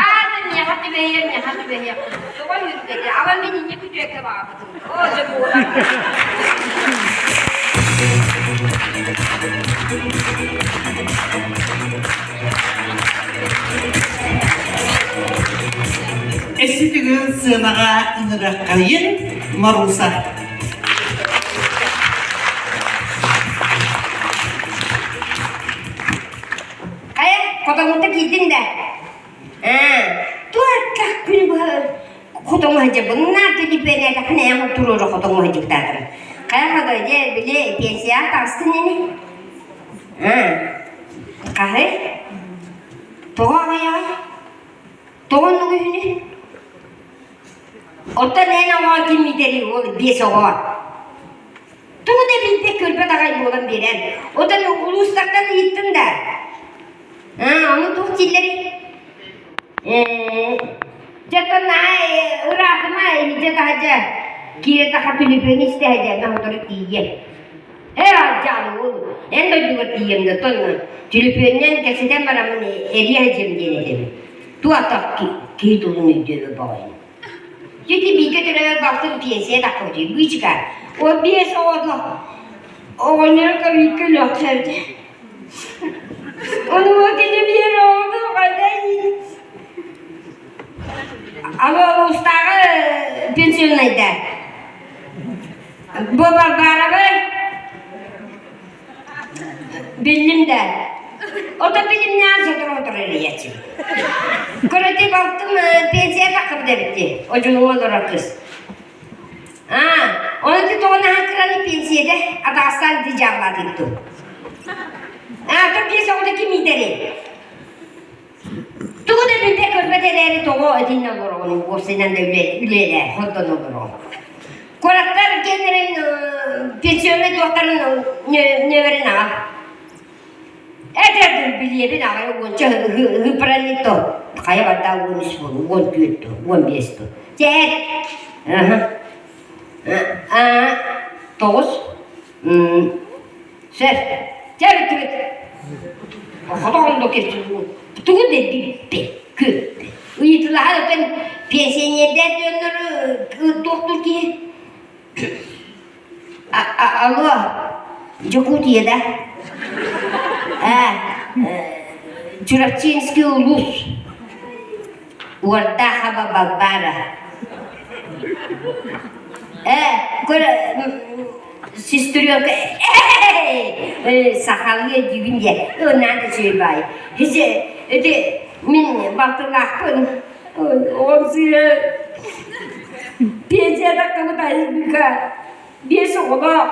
Аата миэхэ түбэһиэ, миэхэ түбэһиэ. Тоҕо үөрбэтэ? Ала мин инньэ күтүөккэ баҕабытым. Оо, дьэ буолар. Өссө төгүл сыанаҕа ыҥырыаххайын Маруса. Хайа, хотоҥҥута киирдиҥ да? Ээ, туорках күн быһа хотоҥҥо сылдьабын. Наар төлөпүөннээтэхпинэ эн туруору хотоҥҥо сылдьыбытаатара. Хайа хотой, дьэ, били пенсияҕа таҕыстын ини. Ээ, хаһый? Тоҕо аҕыйаҕый? Тоҕо оннук үһүнүй? Оттон эн оҕо ким иитэрий ол биэс оҕо? Тугу да билбэт көрбөт аҕай буолан биэрэн. Оттон улуустартан ыйыттым да. Аа, ону туох дииллэрий? Ээ, дьэ оттон наһаа ыраатыма, иһирдьэ таһырдьа киирэ таха түлүпүөнү истэ сылдьан сотору тиийиэм. Ээ, алдьаалы уол, эн дойдугар тиийиэм да, оттон түлүпүөнүнэн кэпсэтэн бараммын эрийэ сылдьыам диэн этэбин. Туох киһи тылын өйдүөбэ баҕайы. Ити бииргэ төрөөбүт балтым пенсия таххыбыт быычыка. Ол биэс оҕото оҕонньоро ковидка өлүөхтээбитэ. Ону кини биир оҕото хайда Алло, улуустааҕы пенсионнайда. Бу Балбаарабы Биллим да. Ото билимнээн сотору-сотору эрийээччим. Көрөтүй балтым пенсия таххыбыт эбит дии, одьулуҥҥа олорор кыыс. Аа, ону ти тоҕо наһаа кыраны пенсиядэ атаҕастаан ити дьааллаатык дуу. Аа, то биэс оҕото ким иитэрий? Тугу да билбэт көрбөт эрээри тоҕо итиннэ олороҕун, уопсайынан да үлэлээ, хордон олороҕун. Куораттар киэннэрин пенсионнай туохтарын нөмерин аҕа. Этэрдин билиэбин аҕай уонча ыһыпранник то хайа барда 13 буолу, 14 ту, 15 ту. Чэ, тоҕус Сөп. Чэ бүттүбүт. Хотоҕун да кэпсиир. Тугу да билбэт, көрбөт. Ыйытылаһар өтөн пенсионердээх дьоннору туохтуур киһи. Алло, Якутия, да? А, Чурапчинский улус. Уордаахаба Балбаара. Э, көр, сестренка, э, сахалыы дьүгүн диэ, надо үчүгэй баай. Ити мин балтылаахпын, оҕом сыыһа пенсияда кыбыт айылгыга биэс оҕолоох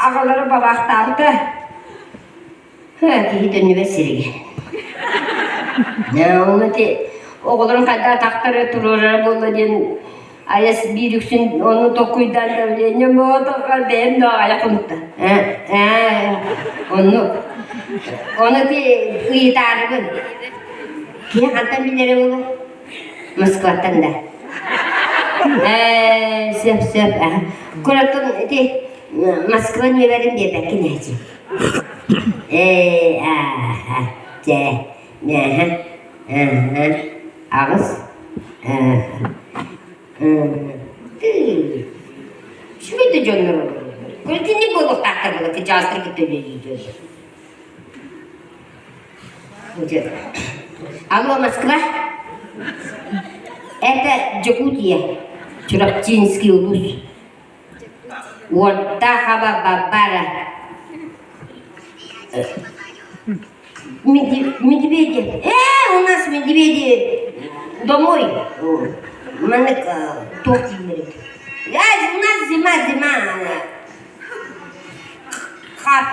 аҕалара балаахтаабыта. Киһи төннүбэт сиригэр. Дьэ, ол ити оҕолорун хайдах атахтара туруорара буолла диэн айас биир үксүн ону толкуйдаан давление моотоҕо бэйэм да аҕайах хонукта. Ээ, оннук. Ону ити ыйытаарыбын. Киһи хантан билэрэ буолуо? Москваттан да. Ээ, сөп, сөп. Кураттан ити Москва нүөмэрин биэрбэккин ээчи. Ээ, ааһа, чэ, нээһэ, ыһы, аҕыс, үчүгэй да дьоннор олороллор. Итинник буолуохтаахтар буолла, кырдьаҕастары кытта үлэлиир дьон. Алло, Москва? Это Якутия, Чурапчинский улус. Уоттаах аба Балбаара Медведи. Ээ, у нас медведи домой. Маннык туох дииллэр эбит. У нас зима, зима.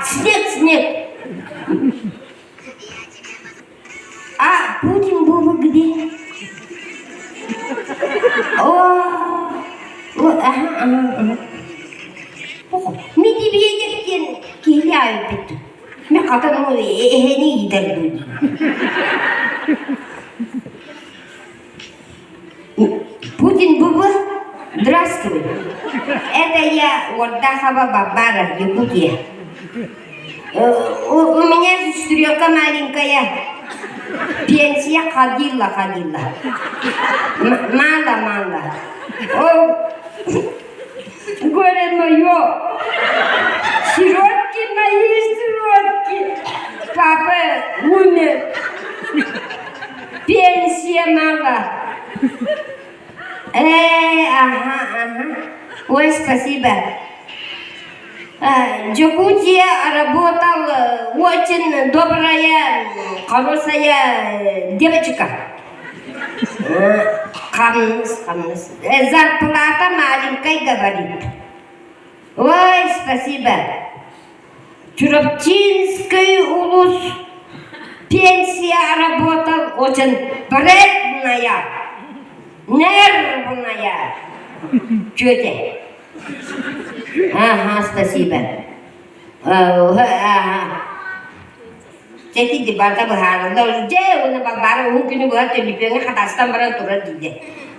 Снег, снег. А Путин был бы. дии. О, аха, аха, аха. Медведев диэн киһини аайбыт. Мен хатан ол эһэни иитэр дуу Путин ББ, здравствуй. Это я, Ордахова Бабара, Якутия. У, у меня сестренка маленькая. Пенсия ходила, ходила. Мало, мало. О, горе мое! Сиротки мои, сиротки! Папа умер. Пенсия мало. Э, ага, ага. Ой, спасибо. Якутия работал очень добрая, хорошая девочка. Хамныс, хамныс. Зарплата маленькая, говорит. Ой, спасибо. Чурапчинский улус пенсия работал очень вредная, нервная тетя. Ага, спасибо. Ага. Дьэ ити барыта быһаарыллар. Дьэ уонна Балбаара уһун күнү быһа төлүпүөҥҥэ хатаастан баран турар дииллэр.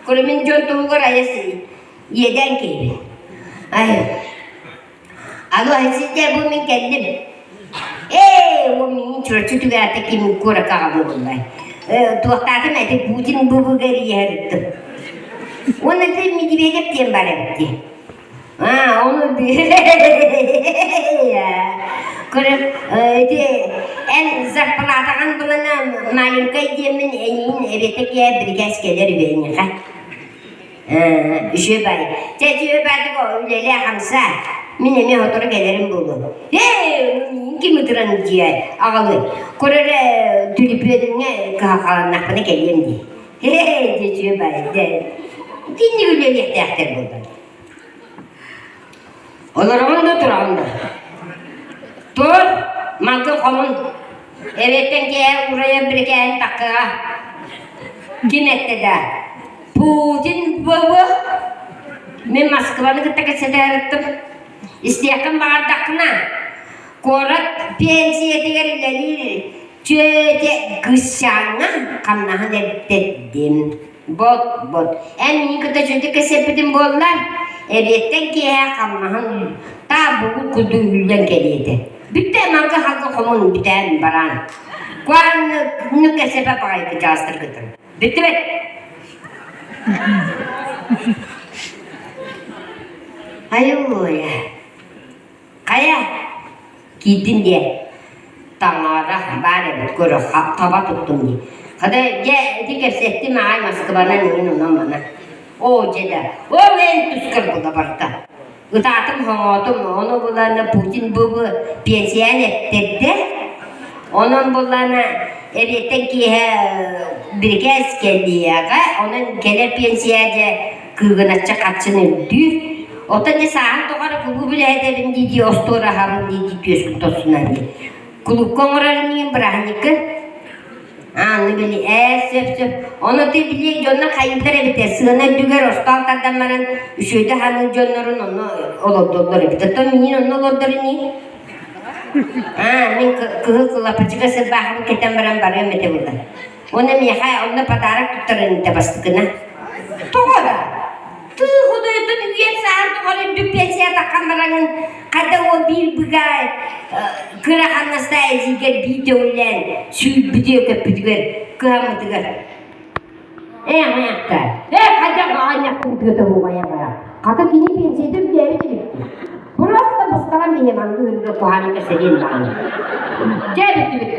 Көрө мин дьон туһугар айас иэдээн киһибин. Ай, алло, сизде бу мин кэллим. Ээ, ол миигин Чурапчы түгээтэ ким куоракка аҕалыы Туохтаатым эти Путин быбыгар иһэрдим. Уонна ты Медведев диэн бар эбит дии. Аа, ону көрөр ити эн зарплатаҕын булана маленькай диэммин эйиин эбэтэ киэ бирикээс кэлэр үбэйниэхэ. Үчүгэй баай. Чэ, үчүгэй баайдык үлэлээ хамсаа. Мин эмиэ сотору кэлэрим буолуо. Ээ, миигин ким ытыран дьиэ аҕалый. Көрөрө түлүпүөнүҥҥэ кыһалҕаланнахпына кэлиэм дии. Ээ, дьэ үчүгэй баай. Дьэ, итинник үлэлиэхтээхтэр буоллар. Олороҕун да тураҕын да. Тур, малгын хомун. Эбиэттэн киэһэ уурайан бирикээһин таккыга. Ким эттэ да? Путин буолуо. Мин Москваны кытта кэпсэтэ Истиэххин баҕардаххына, куорат пенсиятыгар үлэлиир чүөтэ кыысчааҥҥа хамнаһын эрдэттим. Бот, бот. Эн миигин кытта үчүгэйдик кэпсэппитин буоллар, эбиэттэн киэһэ хамнаһын таа-бугу курдук үллэн кэлиэ этэ. Бүттэ манга халга хомун бүтээн бараан. Куаннык кэпсэпэ баҕайы кыдьаастыргытын. Бүттүбэт. Айыллыа. Хайа, киирдин диэ. Таҥара баар эбит көрө таба туттум дии. Хата дьэ ити кэпсэттим аҕай Москванан иҥин онон мана. Оо дьэ да, ол эн тускар була барда. Ытаатым хоҥоотум, ону булана Путин бу пенсиян эттэрдэ. Онон булана эбиэттэн киэһэ бирикээс кэллиэҕэ, онон кэлэр пенсия дьэ кыыгыначчы хаччын үрдүүр. Оттон дьэ сааһын тухары кулууп үлэһитэбин дии-дии остуораһабын дии-дии түөскүн тосунан дии. Кулуупка оҥорор инигин бырааһынньыккы? Ааны били ээ сөп сөп. Ону ты били дьоннор хайыыллар эбитэ сыана үрдүгэр остуол тардан баран үчүгэйдик ханыыр дьоннорун онно олордоллор эбит. Оттон миигин онно олордор ини. Аа, мин кыһыл кылапачыга сырбаахыбын кэтэн баран барыам этэ буолла. Уонна миэхэ онно подарок туттаран этэ бастакына. Тоҕо да? Тыы худойдун үйэн саһан тухары үрдүк пенсия таххан бараҥын хата ол биир быга кыра хамнастаах эдьиийгэр биир төгүллээн сүүрбүтүө көппүтүгэр кыһаммытыгар ээ аҕыйахта ээ хайдах аҕынньахпын тыата буҕайа хата кини пенсията үрдээбит эбит просто быстаран биһи маннык үрдүк куһаҕаны кэпсэтиэн даҕаны дьэ бүттүбүт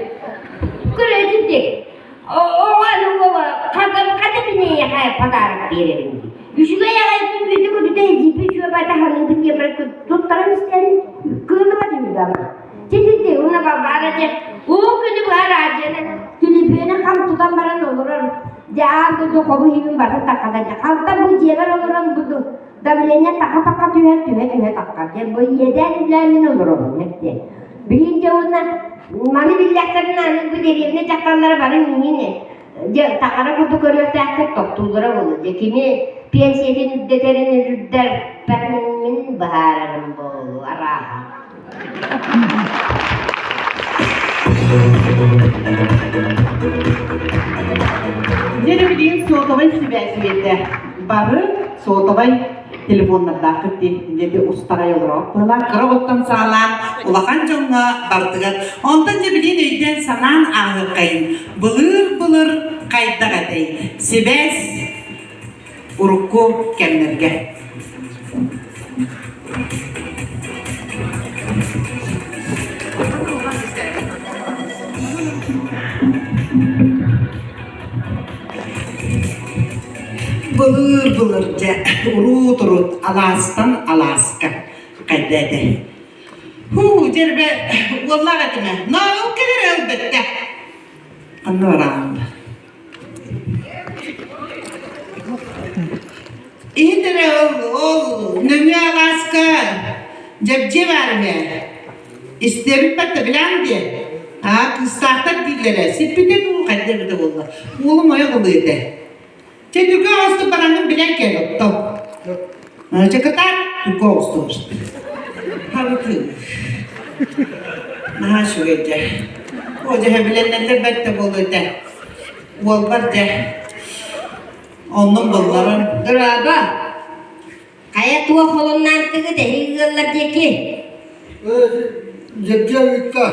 Көрөөчү Оҕону уола хата киниэхэ подарок биэрэбин дии. Үчүгэй аҕай күндү күндүтэ дьиипи үчүгэбэ таһаныыбын диэн туттаран истэн кыылыба түһүллэҕэ. Титити уна Балбаара дьэ уу күнү быһа радионы түлүпүөнү хам тутан баран олорор. Дьэ аан дойду хобу иһин барытын таххата дьэ хантан бу дьиэбэр олорон бу давление таха-таха түһэр түһэ-түһэ таххар диэн бу иэдээн үлээн мин олоробун эттэ. Билигин дьэ уонна маны биллэхтэринэ аны бу дэриэбинэ дьахталлара бары миигин. Дьэ, таҥара курдук көрүөхтээхтэр тохтууллара буолуо. Дьэ, кини пенсиятын үрдэтэрин үрдэрпэтин мин быһаарарым буолуо, арааһа. Дьэ, билигин сотовай сибээс үйэтэ. Бары сотовай телефоннардааххыт дии диэти устарай олорор быһалаах кыра оттон саалаан улахан дьоҥҥо бардыгар онтон дьэ билигин өйдөөн санаан ааһыаххайын былыр-былыр хайдах этэй сибээс урукку кэмнэргэ Былыр-былыр дьэ уруут-урут алаастан алааска хайда этэ. Һуу, дьэрбэ уоллаах этимэ. Ноол кэлэр өлбөттө. Ханна бараалла? Иһит эрэ ол, ол нөҥүө алааска дьэбдьиэ баар үһү. Истэбит батта билээн диэ. Аа, кыыстаахтар дииллэрэ. Сиппитэ дуу, хайда эбитэ буолла. Уолум ойох ылыы этэ. Чэ, түргө оҕустук бараҥҥын билэн кэл, оттон. Чэ, кытаат, түргө оҕустук. Хабытыы. Наһаа үчүгэй дьэ. О, дьэ, билэннэллэр бэрт да буолуо этэ. Уолбар дьэ, оннун булларан. Дорообо! Хайа туох холуннаантыгыт эһиги ыаллар диэки? Дьэбдьиэ ыытта.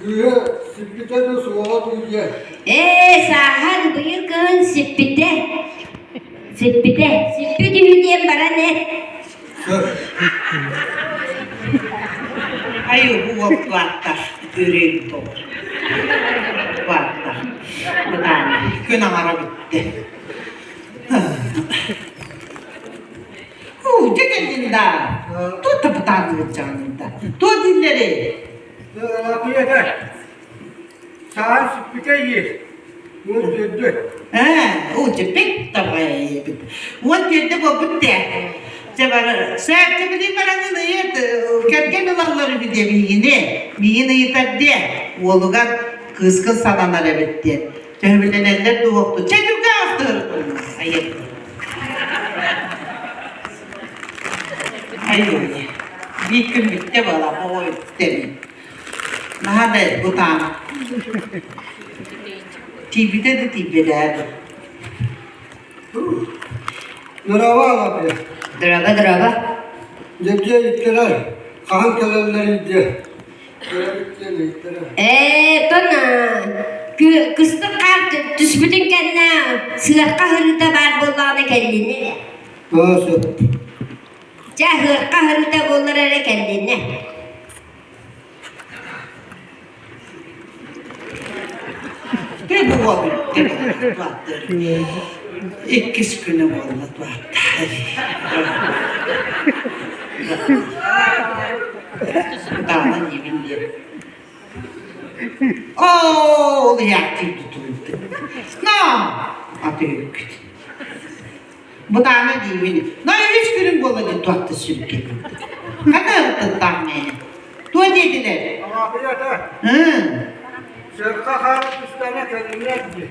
Кыыһа сиппитэ да суоҕа тиийэ. Ээ, сааһан быйыл кыһын сиппитэ. Сиппитэ. Сиппит үһү диэн баран эт. Айуу, бу уол туаттар, үрүҥ тоҕор. Туаттар. Бытаана. Күн аҥара бүттэ. Уу, дьэ кэллин да. Туох да бытаанныгыт дьаҕанын да. Туох дииллэрий? Лапыйата. Саһан сиппитэ иир. Уон төрдө. Ээ, уу, дьэ давай эбит. Уон төрдө буолбут дээ. Дьэ бары, сээккэ билин бараҥын ыйыт, кэргэн ылаллар үһү диэ биһигини. Миигин ыйытар диэ. Уолугар кыыскын сананар эбит диэн. Төһөбүлэнэллэр дуоһукту. Чэ, түргэ астыыр. Айып. Айыы. Биир күн бүттэ буола, оҕо бүттэ Наһаа да бутаан. Тиийбитэ да тиийбэтэ. Дороба Алапия. Дороба, дороба. Дьэбдьиэ иттэрэр, хаһан кэлэллэрий диэ. Ээ, тон кыстык хаар түспүтүн кэннэ сыарха хырыыта баар буоллаҕына кэллинэ эрэ. Сөп. Чэ, сыарха хырыыта буоллар эрэ кэллинэ. Ты буол Иккис күнэ буолла Даана диибин диэн. Оо, ол иһээхтии тутуллубут. На, атыыркыт. Бытаана диибин. На, үс күнүм буолла диэн туатта сүргэн. Хана ырыттыттаах мээнэ. Туо диэтилэр? Сырка хаары түстэнэ кэлинэр дии.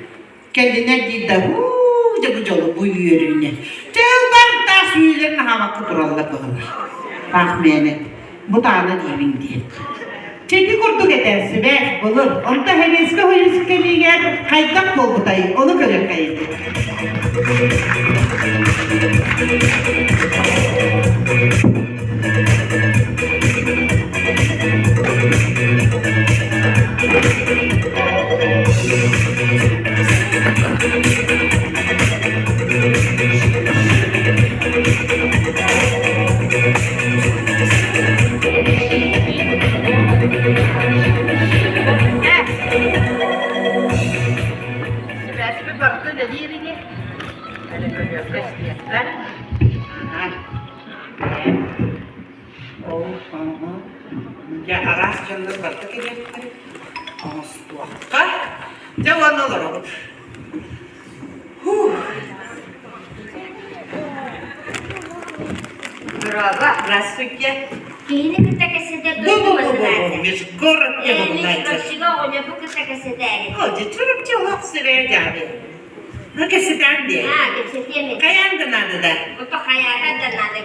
Кэлинэр дии да, уу, дьэ бу дьолу, бу үөрүүнү. Тылбар таас үйэлэрин аһаабакка тураллар быһылар. Таах мээнэ. Бутаана диибин диэн. Чэки курдук этэ, сибээс былыр. Онто Сэбиэскэй Союз кэмигэр хайдах буолбутай, ону көрүөххэйин. Сибээспит барыта үлэлиир ини. Әлі көрүөххэ истиэххэ. Ол дьэ араас дьоннор барыта кэлиэхтэр. Оҥостуохха. Дьэ уонна олоробут. Дороба. Здравствуйте. Киһини кытта кэпсэтэр Бу дойду бу бу бу базынаата. межгород Ээ, мин не Чурапчыга оҕонньорбун кытта кэпсэтээри. О, дьэ Чурапчы олох сирэ дьаабы. Ну, кэпсэтээн диэ. Аа, кэпсэтиэм этэ. Хайаан да наада да. Ото хайаатар да наада.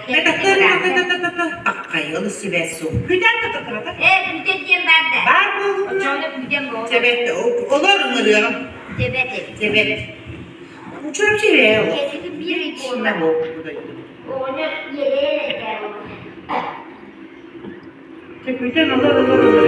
Таккайыл сибээс суох. Күтэн да татырата. Ээ, күтэн диэн баар да. Баар буолуна. Оччоҕуна күтэн буолуо. Тэбэт, олор ыҥырыаҕым. Тэбэт. Тэбэт. Чурапчы ээ ол. Кэнники биир ый буолла. Оҕонньор иэдэйэн этээр Күтэн олор олор олор.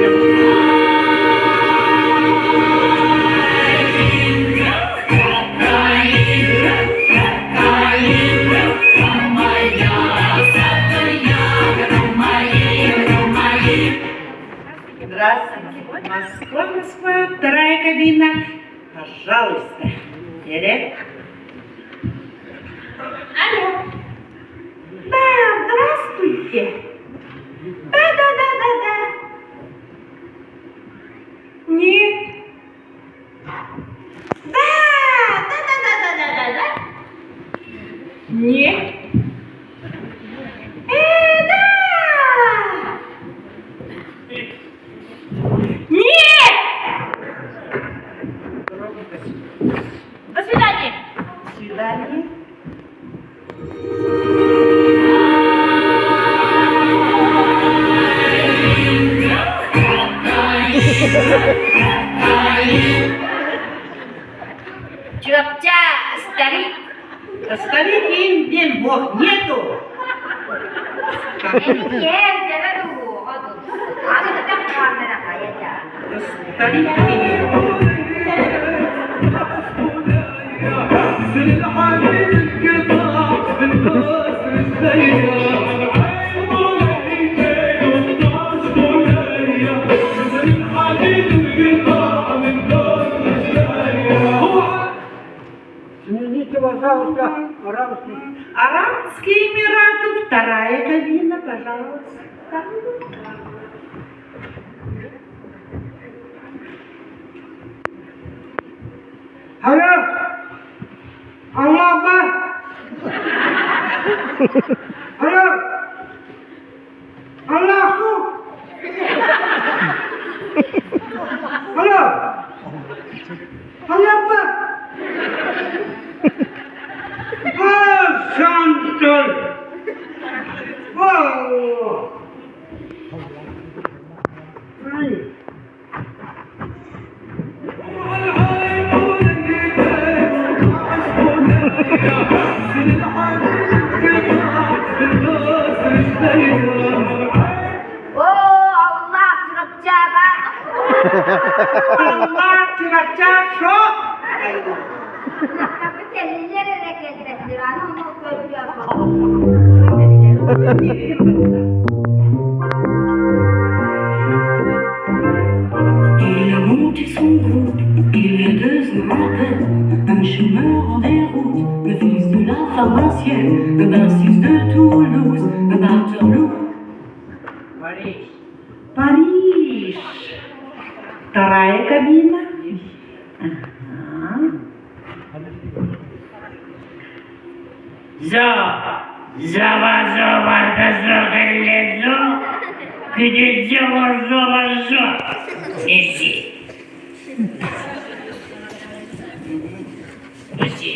Здравствуйте. Москва, Москва, вторая кабина. Пожалуйста. Эрэ. Алло. Да, здравствуйте. Да, да, да, да, да. Нет. Да, да, да, да, да, да, да, да. Нет. да! Нет! До свидания. До свидания. Чурапча, старик. Старик им диэн бог нету. Старик Смените, пожалуйста, арабский. Арабские Эмираты, вторая кабина, пожалуйста. Алло! Алло, бар! Алло! Алло, су! Алло! Алло, бар! А, Шантар! Вау! Ай! Оо, Аллах Чурапчаба! Аллах Чурапча шо? Кэллилэр эрэ кэлбэттэр, аны ону көрдүөх. Il a monté son groupe, il y a 2 ans à peine, un chômeur en déroute, le fils de la pharmacienne, un bassiste de Toulouse, un batteur lourd. Париж. Париж. Вторая кабина. Ага. Зо, зава, зо, железо, где зо, зо, Неси. Неси.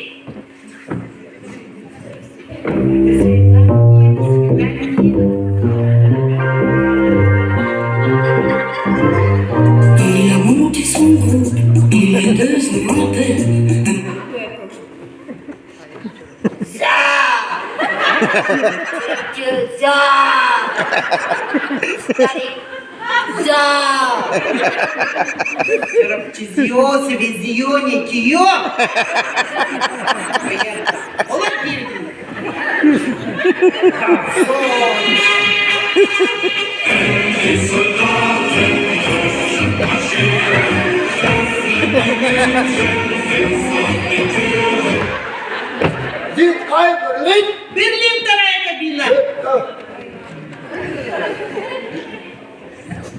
До свидания, до свидания. Il a monté son groupe, il y a 2 ans à peine, За! За! Старик! За! Чурапчызио, свизио, нитио. Олох диэбитим. Дед Ай Берлин! Берлин вторая кабина.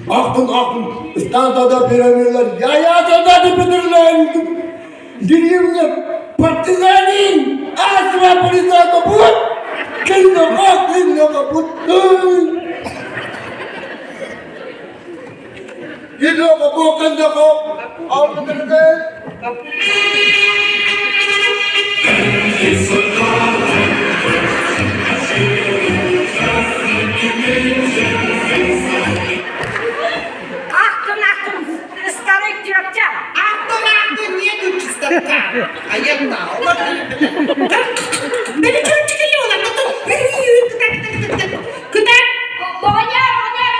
Ахтун ахтун, станцияда пионерлар я бедерлер. Деревня партизанин, асма полиция капут, кино капут, капут. Кытар! Оҕонньор, оҕонньор,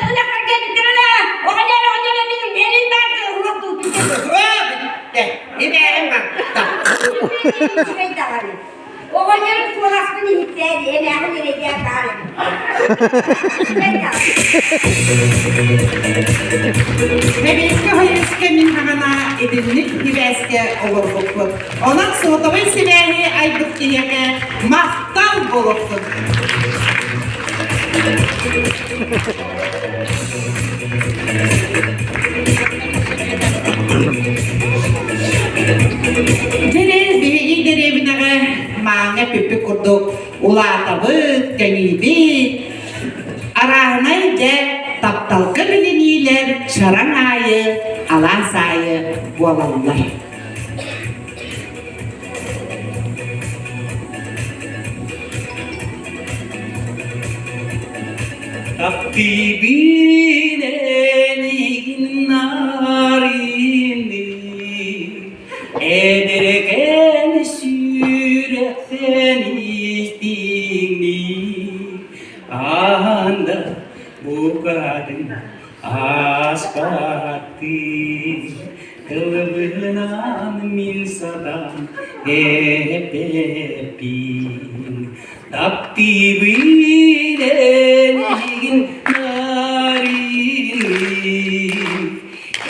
ынахтар кэлбиттэрэ, оҕонньор, оҕонньор, мин мин баар уруок тууппүттэр. Бүттэ. Ибээһин барта. Үчүгэй даҕаны. Оҕонньорум куоласпын иһиттээри, эмээхин эрэйдээх баар эбит. Үчүгэй даҕаны. Сэбиэскэ Союзка мин хаҕана итинник сибээскэ олорбуппут. Онон сотовай сибээһи айбыт киһиэхэ махтал буолуохтун. Дьири биһиги дэриэбинэҕэ мааҥҥа пүппүт курдук улаатабыт, кэҥиибит. Арааһынай дьэ тапталга билиниилэр чараҥ аайы, алаас аайы буолаллар. Таптыыбын эйигин нарыыны, эдэркээн сүрэхтэн истиҥник, анда букатын ааспаттыы, тылбынан мин сатаан эппэппин. Таптыыбын эйигин нарыыны,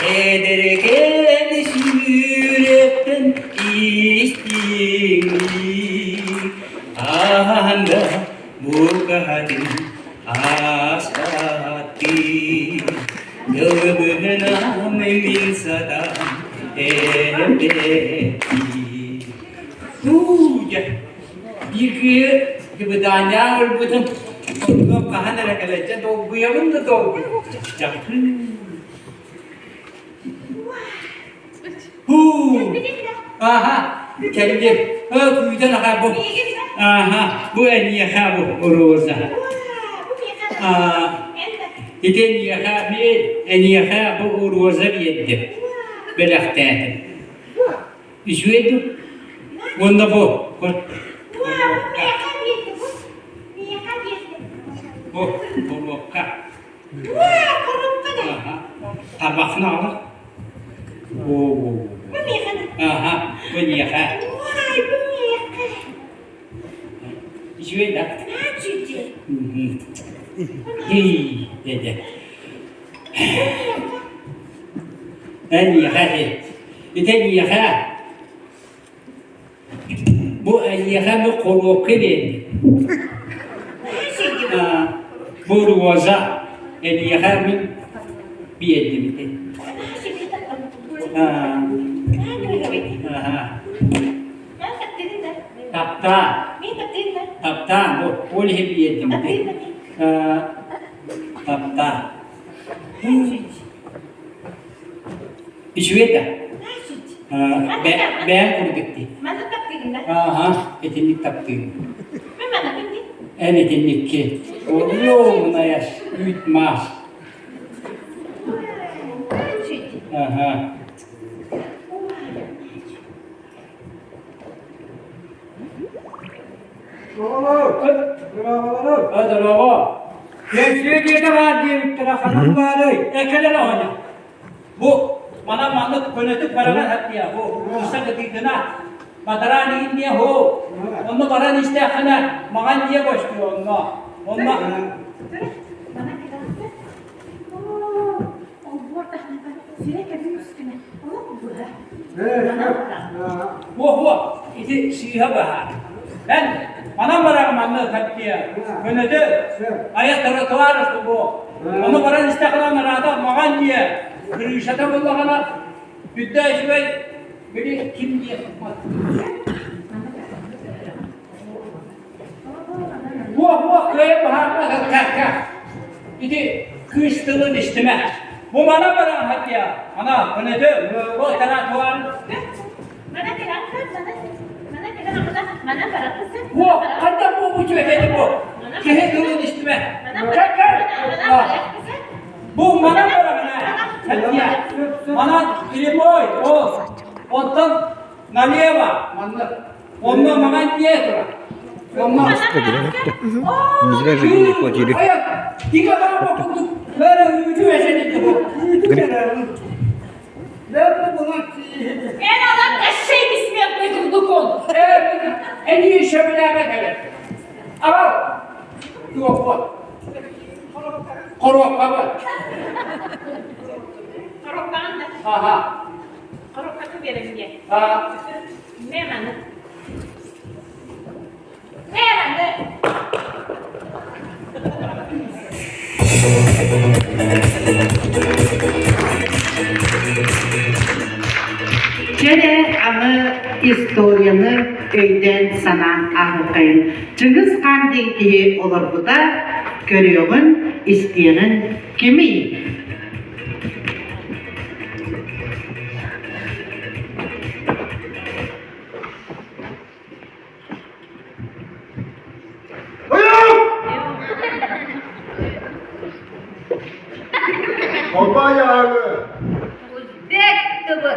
эдэркээн сүрэхтэн истиҥник, анда букатын ааспаттыы, тылбынан мин сатаан эппэппин. Дуу, дьэ, Биир кыыһы дыбыдаанньаан ылбытым, онно хаһан эрэ кэлэччэ долгуйабын да долгуйабын. Һуу! Аха, кэллим. Ө, күүтэн аха бу. Аха, бу эйиэхэ бу роза. Аа, ити эйиэхэ мен эйиэхэ бу роза биэрдим. Бэлэхтээтим. Үчүгэй дуу? Уонна бу бу хоруопка. Табахны аҕалар. Аха, бу миэхэ. Үчүгэй да? Ий, деді. Эйиэхэ ити эйиэхэ бу эйиэхэ бу хоруопка биэрдим. Бу роза эйиэхэ мин биэрдим ити. Таптаа. Таптаа бу ол иһин биэрдим ити. Таптаа. Үчүгэй да? Бэйэм курдук дии. Ааһа, итинник таптыыбын. Эн итинникки. Оруобунайас үүт маас. Аха. Дорообо. Кэнсиэ дьиэтэ баар диэбиттэрэ ханан баарый? Экэлэр оҕонньор. Бу манан маннык көнөтүк баранан хаттыйа. Бу уулусса кытыытына бадараан иһин диэ хоо. Онно баран истээххинэ маҕан дьиэ көстүө онно. Онно Буо-буо, ити сыыһа баһаар. Эн манан бараҕын манна хаттыйа. Көнөтү айах тротуар бу. Ону баран истэххинэ нараата маҕан дьиэ крышата буоллаҕына бүттэ үчүгэй били ким диэх Буо-буо кыайан баһаарга кэ Ити кыыс тылын истимэ. Бу мана баран хатыа. Ана көнөтү бу тротуар. Бу ханна бу бу чүөкэни бу. Киһи тылын истимэ. Кэ-кэ. Бу мана баран хатыа. Манан прямой ол. Онтон. Налево маннык. Онно маҥан дьиэ турар. Онно Не зря же денег платили. Эн алан кощей бессмертный курдукун. Эни шөбүлээбэт эбит. Ау! Туохпут. Хоруоппабыт. Хоруоппаҕын да. Аха. Хоруоппатын биэрэбин диэ. А. Мэ маны. Мэ маны. Чэрэ аны историяны өйдөөн-санаан ааһыаххайын. Чыҥыс Хаан диэн киһи олорбута, көрүөҕүн, истиэҕин кимий? Холбоойоҕу! Узбек тыбы.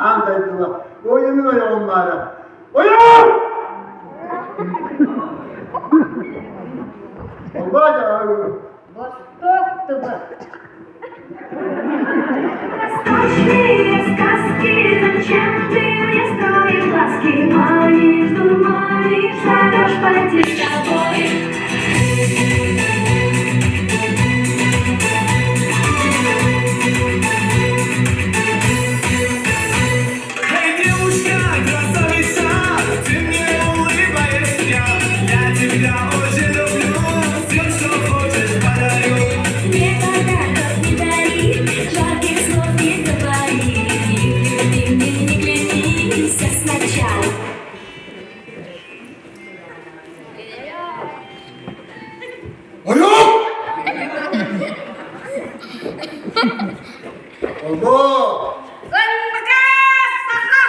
Аан дойдуга ойуну ойоҕум баара. Ойоҕум! Холбоойоҕу! Восток тыбы. Восточные сказки, зачем ты мне строишь глазки? Манишь, дурманишь, зовешь пойти с тобой. Эй, девушка, красавица, ты мне улыбаешься. Я тебя очень люблю, все, что хочешь, подарю. Мне подарков не дари, жарких слов не говори. И в любви мне не клянись, а сначала Ойоҕум! Холбоо! Ынмыка саха.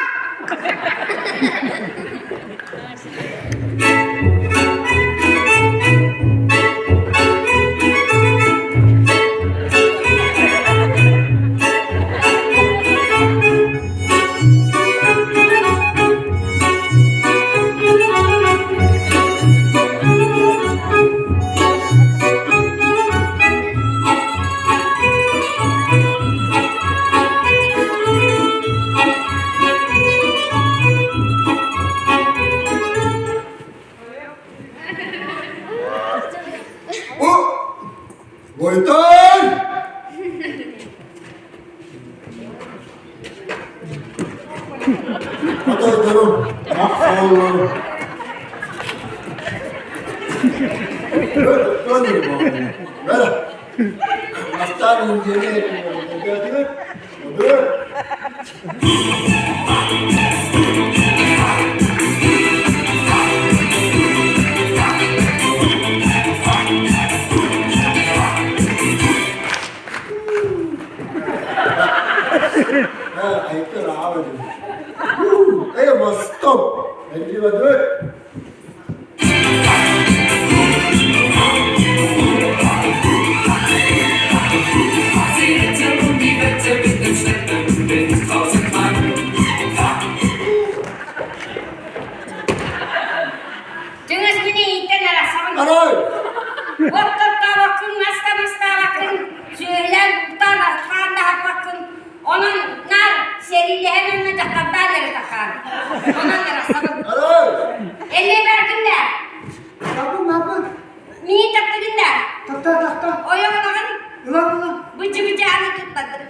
О! Бойтон! Хотойдорум, махсооллорум. Бәрі. Астан инженер, Dur. Ha, ayıptır abi. Ey, stop. Dur. Чыҥыс мини ииттэн арахсабын. Арай. Оттоттообоккун, мастамастаабаккын, сүөһүлээн бултаан астаан да аһаппаккын. Онон наар сэриилэһэн уонна дьахтардаан эрэ тахаар. Онон арахсабын. Арай. Эллэй баргын да? Табын, табын. Миин таптыгын да? Тахта, тахта. Ойоҕун аҕын? Ылан, ылан. Быдьы-быдьы аны туттардым.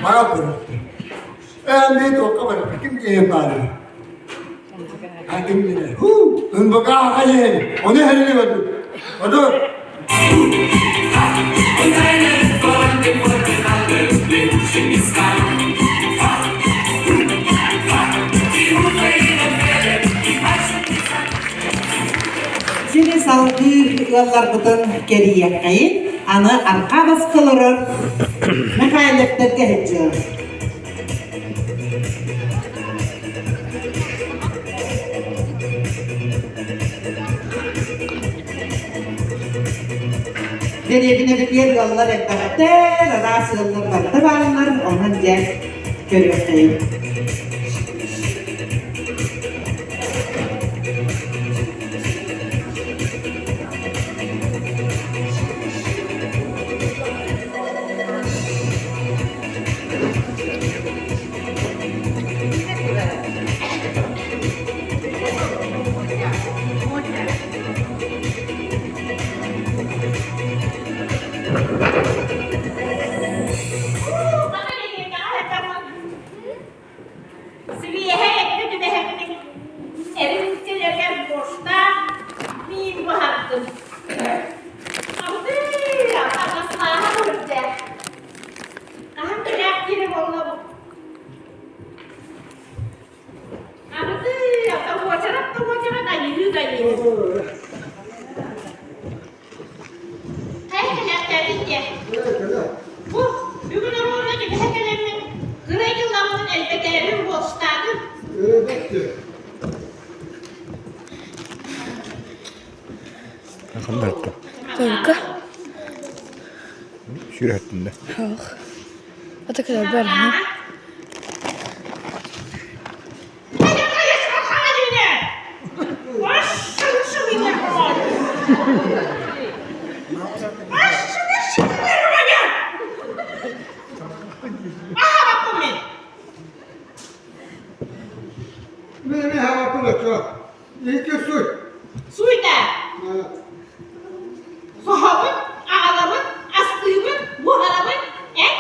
Bana konuştu. Ben bir tokka bana kim diye bari. Hakim diye. Hu, ınbaka hayır. Onu helli odur. Odur. ыалларбытын кэрийиэххэйин, аны арҕаа баска олорор Михайловтарга сылдьыам. Дэриэбинэбитигэр ыаллар элбэхтэр, араас ыаллар барыта бааллар, онон дьэ көрүөххэйин. Сибиэһэй эккэ түбэһэммин, эрим үксэлэригэр борщтаах миин буһардым. Абытыы, атаҕастааһа үрдээх. Хаһан кэлээх диэри буолла бу. Абытыы, ата уочарат да уочарат айыы да айыы. Хайа кэлээхтээбит диэ. Бу бүгүн оруолуна түбэһэ кэлэммин, кыра дьылламмын элбэтээбин буолстаатым. Только. Сүрэхтиннэ. Ох. Это когда барна. Суйда! Соһобут, аҕалабыт, астыыбыт, буһарабыт, эт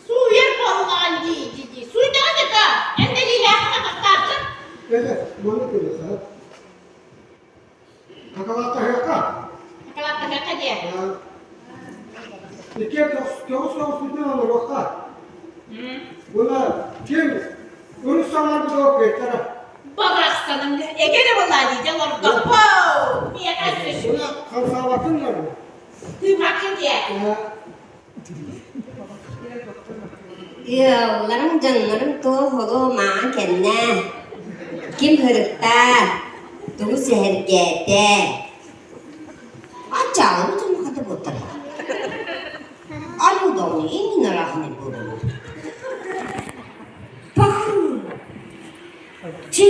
Сууйар буоллаҕын дии дии Суйдаҕын это эн дэлиилээххин атахтааххын. Акалааттаһыахха диэ. Барахсаным эгэрэ буоллаа дии дьэ олордохпоо. Миэхэ Тыымаккын диэ. Ыалларым, дьоннорум туох олуо мааҕын кэннэ ким һырыттаа, тугу сэһэргээтэ Аччаалабыт улахата буолтара. Айуу именно разный буолуо. Пахру! Чэ!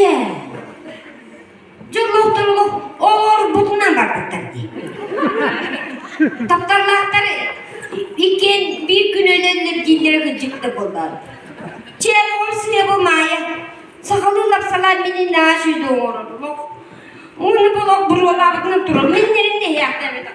Дьоллоохторлох олорбутунан барбыттар дии. Тапталлаахтар иккиэн биир күн өлөллөр дииллэрэ кырдьык да буоллар. Чэ, оҕом сыа бу Маайа. Сахалыы лапсалаан мини наа сүйдэ оҥорор. Уонна болох буруолаабытынан турар. Миннэрин нэһиэхтээбит.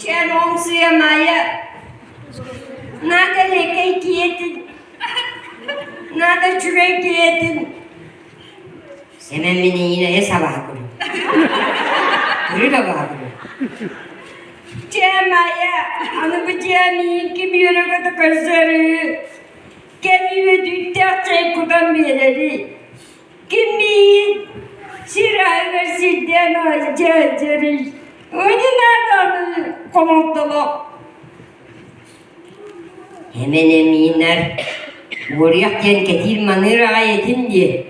Чэроҥсуйа Майя, надо лекэй киэтин, надо үчүгэй киэтин. Сэмэн мин эйиин сабаһа көрүм. Көрү да баһа көрүм. Чэ, Майя, аны бу дьиэ миин ким үөрэ-көтө көрсөрүү? Кэм үөдүйдээх чэй кутан биэрэри. Ким миигин сир аһыгар сирдээн дьэрий. Они надо хомолтолох. Эмэн эмиинэр уоруйах диэн кэтиир маныыр аҕай этим дии.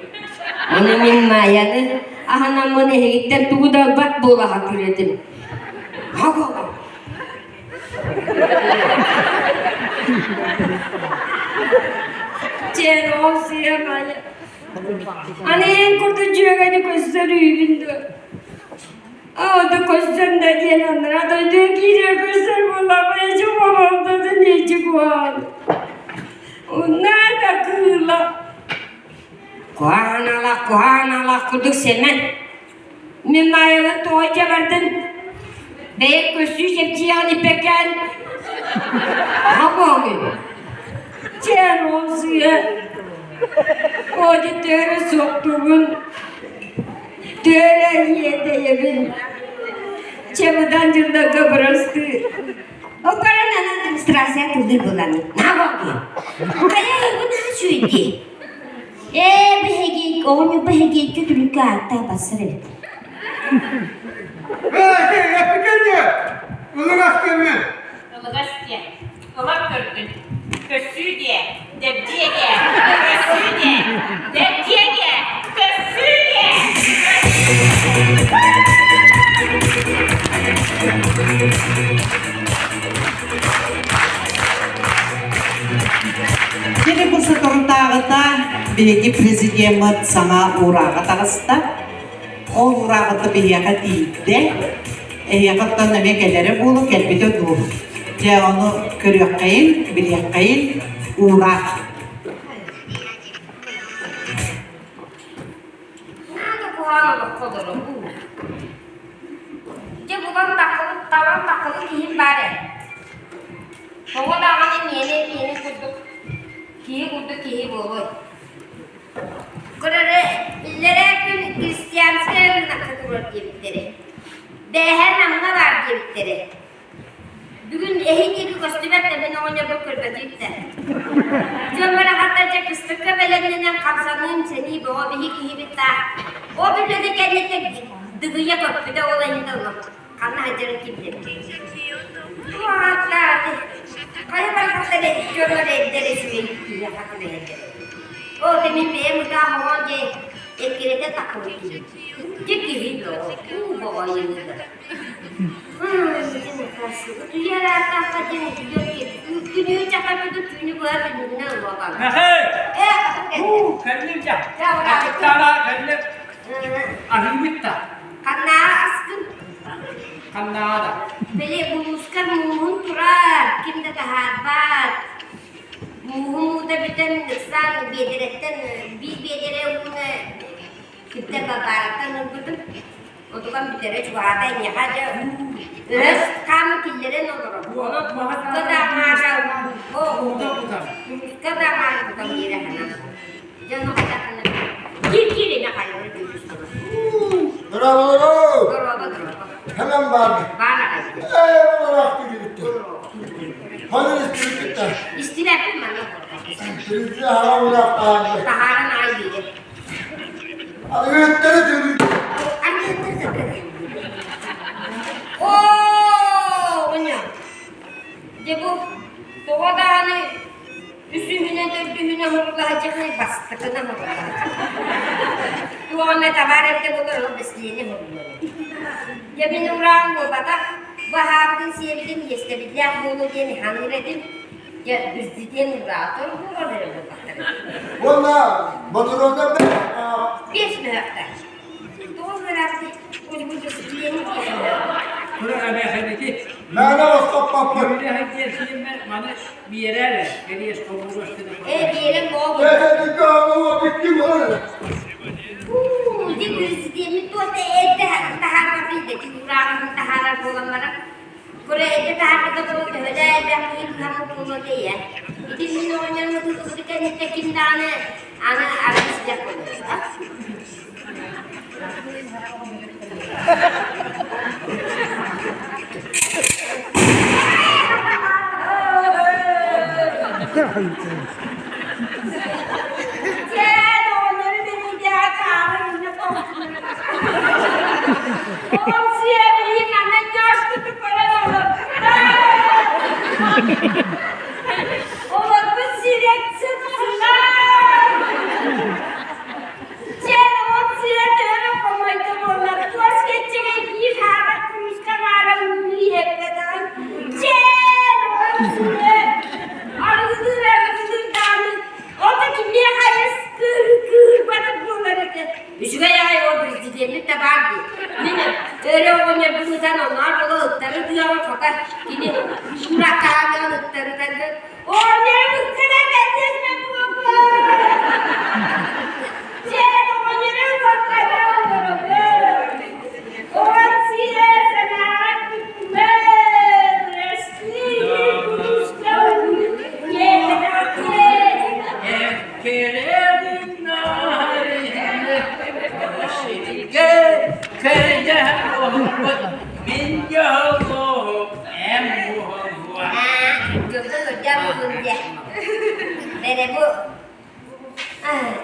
Ону мин Маайаны аһынаммын эһигиттэн тугу да ылбат буола сатыыр этим. Чээн ол сыа Маайа. Аны эн курдук дьүөгэни көстөр үүбүн дуо? Оо, көстөн да диэн анараа дойдуга киирэр көстөр буоллаҕа эчи хомолтотун эчи куһаҕан. Наада кыыла. Куһаҕан алах, куһаҕан алах курдук Сэмэн. Мин Маайабын тоҕо дьабардын? Бэйэҥ көссүү чэпчиэҕин иппэккээн. Хабоҥый. Чээн ол сыа. Оди төөрө суохтугун. Төөрө иэдэйэбин. Чемодан дьоннорго бырастыы. Ол көрөн аны администрация тыллыы булланы. Наабалгы. Хайа бу наһаа үчүгэй Ээ, биһиги оҕонньор биһиги түлүккэ ааттаа бассар эбит. Ээ, эппитэ Ылыгас диэммин. Ылыгас диэ. Ылан көрдүн. Көссүү диэ. Дэбдиэ диэ. Көссүү диэ. Дэбдиэ диэ. Көссүү диэ. Кини бу соторутааҕыта биһиги президеммит саҥа уурааҕа таҕыста. Ол уурааҕыта биһиэхэ тиийдэ. Эһиэхэ оттон эмиэ кэлэрэ буолуо, кэлбитэ дуу. Дьэ, ону көрүөххэйин, билиэххэйин уураах. Наада куһаҕан олоххо олоробун. Дьэ булан такылык, талан такылык киһим баар ээ. Тоҕо даҕаны миэнэ миэнэ курдук киһи курдук киһи буолуой. Көр эрэ, иллэрээ күн христианскай ырыынакка турар диэбиттэрэ. Бээһээ Намҥа баар диэбиттэрэ. Бүгүн эһи диэки көстүбэт да мин оҕонньорбун көрбөтүм да. Дьон барахаттар дьэ кыстыкка бэлэмнэнэн хамсаныым сэнии бөҕө биһи киһибит таах. От үлэтэ кэнниттэн дыгыйа көппүтэ ол иһин ыллым. Ханна сылдьарын ким билэр. Туһааттааты. Хайа барахаттар дьоннор эрдэр үчүгэй киһиэхэ түбэһэллэр. Оо, дэ мин бэйэм ытаах оҕо дьэ эккирэтэ такылык киһи. Дьэ киһи бөҕө, уу бөҕө айыллар. Мэхэй! Уу, кэллим дьэ. Аттара кэллим. Аһыыбыт да. Ханнаа аскын? Ханнаа да. Били булуускар мууһун турар, ким да таһаарбат. Мууһун уута бүтэн ыксаан биэдэрэттэн биир биэдэрэ ууну кимтэн Балбаараттан ылбытым. Отукан бүтэрэ чугаһаата эйиэхэ дьэ өрөс хаамы киллэрэн олорор. Куска да маара куска да маара кутан биэрэ ханан. Дьэ ону хатахына кир кир эмэ хайылар дүүрүстүбүт. Дорооболору! Дорообо дорообо. Ханан баарды? Баар аҕай. Ээ, олорох киирбиттэр. Ханан истибиккиттэр? Истибэппин манна олорбот. Түрүтү аһара ураахтаһаарды. Таһааран аҕай биирэ. Арыгыһыттары төлүүр. Оо, оҕонньор, дьэ бу тоҕо даҕаны үсүһүнэн төрдүһүнэн хоруолаһадьыхай бастакынан хоруолаһадьых. Туох эмэ табаар эбитэ буоллар ол бэстилиэнэ хоруолуо. Дьэ мин ураан буолбатах, бу аһаабытын сиэбитин иэстэбиллээх буолуо диэн ханыыр этим. Дьэ президент ураатор буолар эрэ буолбаттар. Уонна ботуруоннар Биэс мөһөхтөр. Тоҕо ырааппый? Ольгу президент биэс мөһөх. Кура эбэхэбити. Мээнэ бостоппаппыт. Үлэһит диэн маны биэрээр кэриэс хомуруостыны. Э, биэрэн боҕо. Уу, ди президеммит туота эрдэ таһаарбаппый да, урааҕын таһаарар буолан баран Көрөөччү таһаарбыта буолуо төһөлөө элбэх киһи кыһаммыт буолуо этэй Ити мин оҕонньорум ытыгыбыты кэнниттэн ким даҕаны аны арыгы сиэх буолуо Дьэ, оҕонньору бэриидэҕэ таары мунна Оҕом сиэбилиин манна ньоошкуту көрөн олор. Олорбут сирэ сыт-сылаан. Чэ, оҕом сирэ төһө хомойдо буоллар, туос кэччэгэй биир хаара куруска хаара ууну иһэппэтэҕин. Чэ, оҕом сирэ арыгылыыр арыгылыыр даҕаны, ото кимиэхэ эс кыырбатах буолар этэ. Үчүгэй аҕай ол президеммит да баар дии. Мин өрө оҕонньорбун ытан онноор буола ыттары тыаҕа хата кини уракааныан ыттары тардан оҕонньорум ыттара бэрдэрмэ буолла. Дьэ оҕонньорум уоттара олоробун. Оҕом сиэ санааҕа күттүмэр Кэрэдин буоллун диэ. Бэрэ бу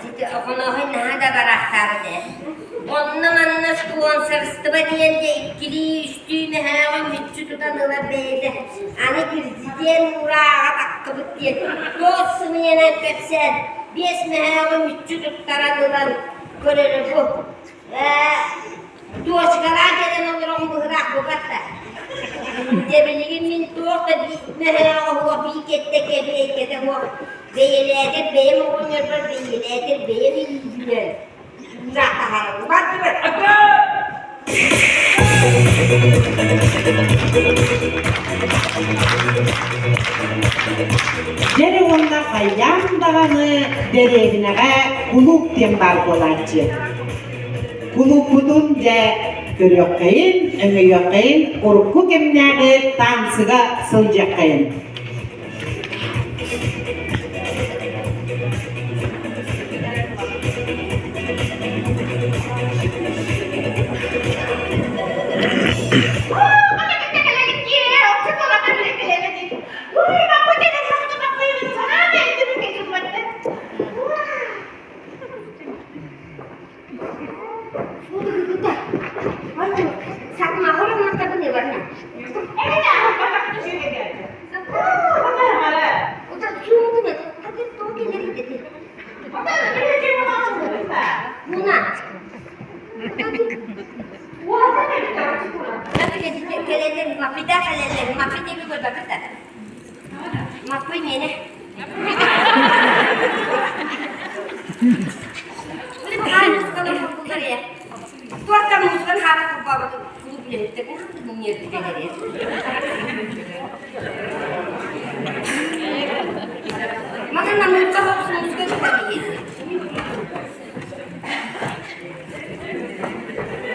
сити Охонооһой наһаа да бараахтаабыт ээ. Онно-манна спонсорство диэн дьэ иккилии-үстүү мөһөөҕү мүччү тутан ылар бэйэтэ аны президент уурааҕа таххыбыт диэн туох сымыйанан кэпсээн биэс мөһөөҕү мүччү туттаран ылан көрөрө бу. Ээ, Туочукалаах кэлэн олорон быһыраах букат да. Дьэ билигин мин туох да мөһөөҕө оһуох биир кэттэ кэбиэйкэтэ оһуох бэйэлээтэр бэйэм оҕонньорбор бэйэлээтэр бэйэм илиибинэн таһаарабын. Бардыбыт. Дьэ уонна хайаан даҕаны дэриэбинэҕэ кулууп диэн баар буолааччы. Кулууппутун дьэ көрүөххэйин, өҥөйүөххэйин, урукку кэмнээҕи таансыга сылдьыаххайын.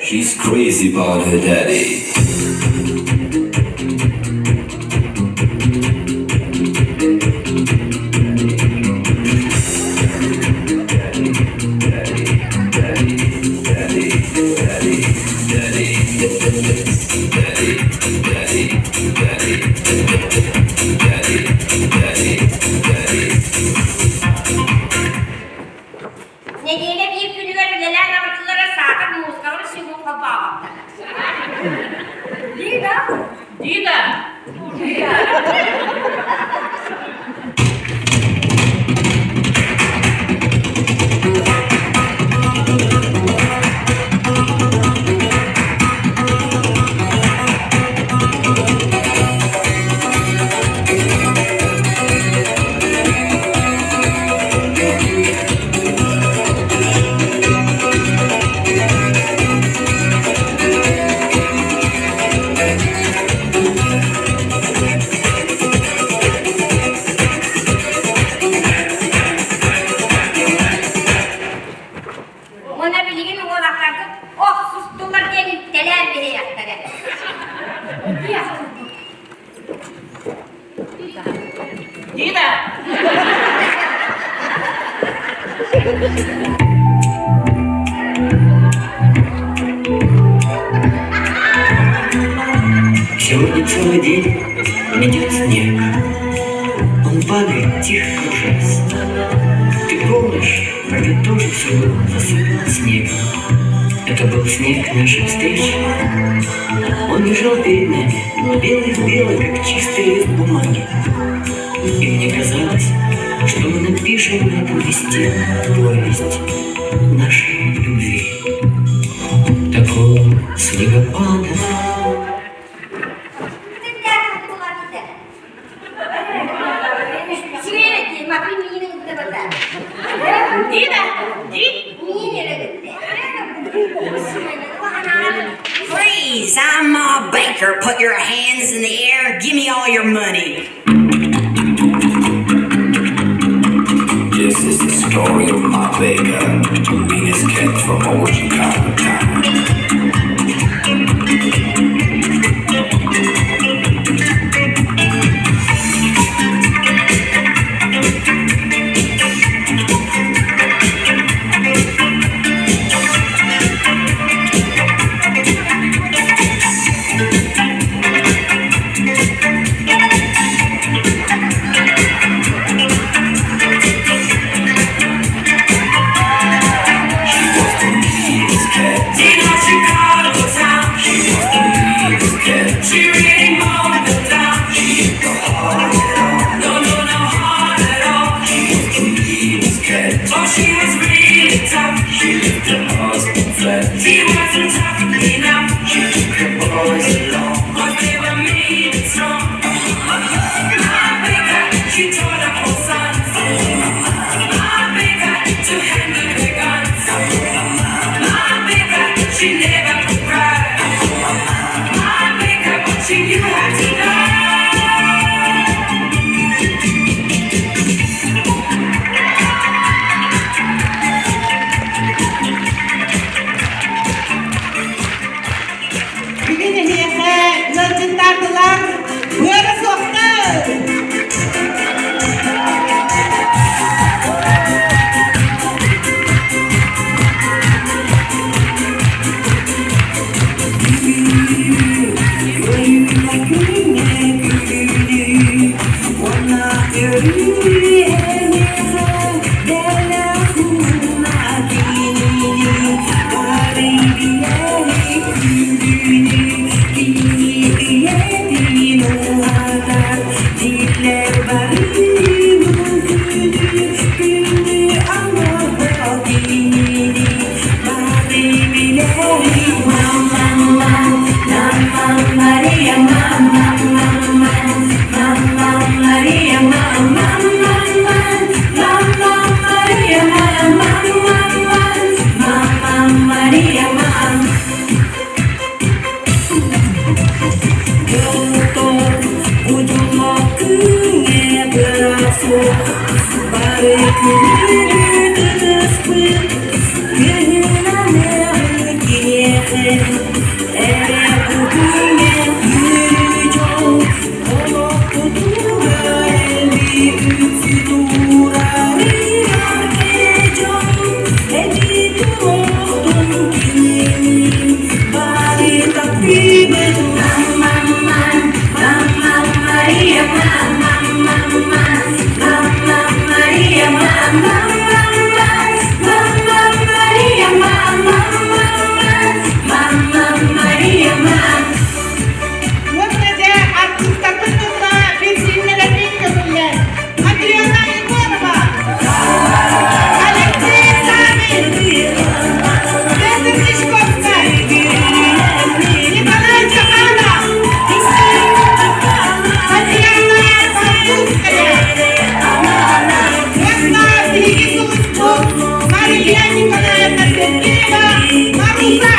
She's crazy about her daddy. Нэдиэлэ биир күнүгэр үлэлээн аҕаллара саатар муускалар сигу холбооботтор. Дида! Дида! Уонна билигин уолаттаргыт охсустулар диэн үктэлээн биһиэхтэрэ. Дида! Сегодня целый день идет снег. Он падает тихо кружась. Ты помнишь, когда тоже все было засыпано снегом? Это был снег нашей встречи. Он лежал перед нами, белый-белый, как чистый лист бумаги. И мне казалось, что мы напишем на этом листе повесть нашей любви. Такого снегопада. Дида! Ди! Freeze! I'm Ma Baker. Put your hands in the air. Give me all your money. This is the story of Ma Baker, the meanest cat from old Chicago town. Уонна дьэ артыыстарбыт кытта билсиһиннэрэрбин көҥүллээн Адриана Егорова, Алексей Савин, Петр Дьячковскай, Николай Чаханов, Татьяна Французская уонна биһиги сулуспут Мария Николаевна Сергеева Маруса.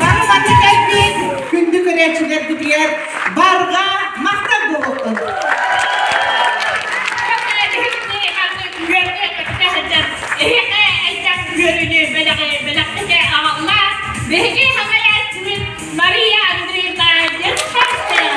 Бары манна кэлбит күндү көрөөччүлэрбитигэр барҕа махтал буолуохтун! Биһиги салайааччыбыт Мария Андреевна Дербашская.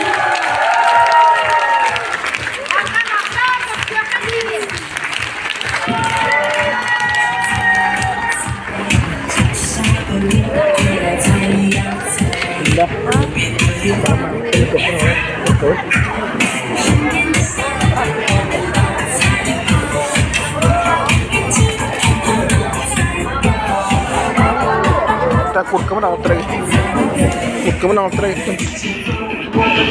Куркабын аҕалтара куркабын аҕалтара.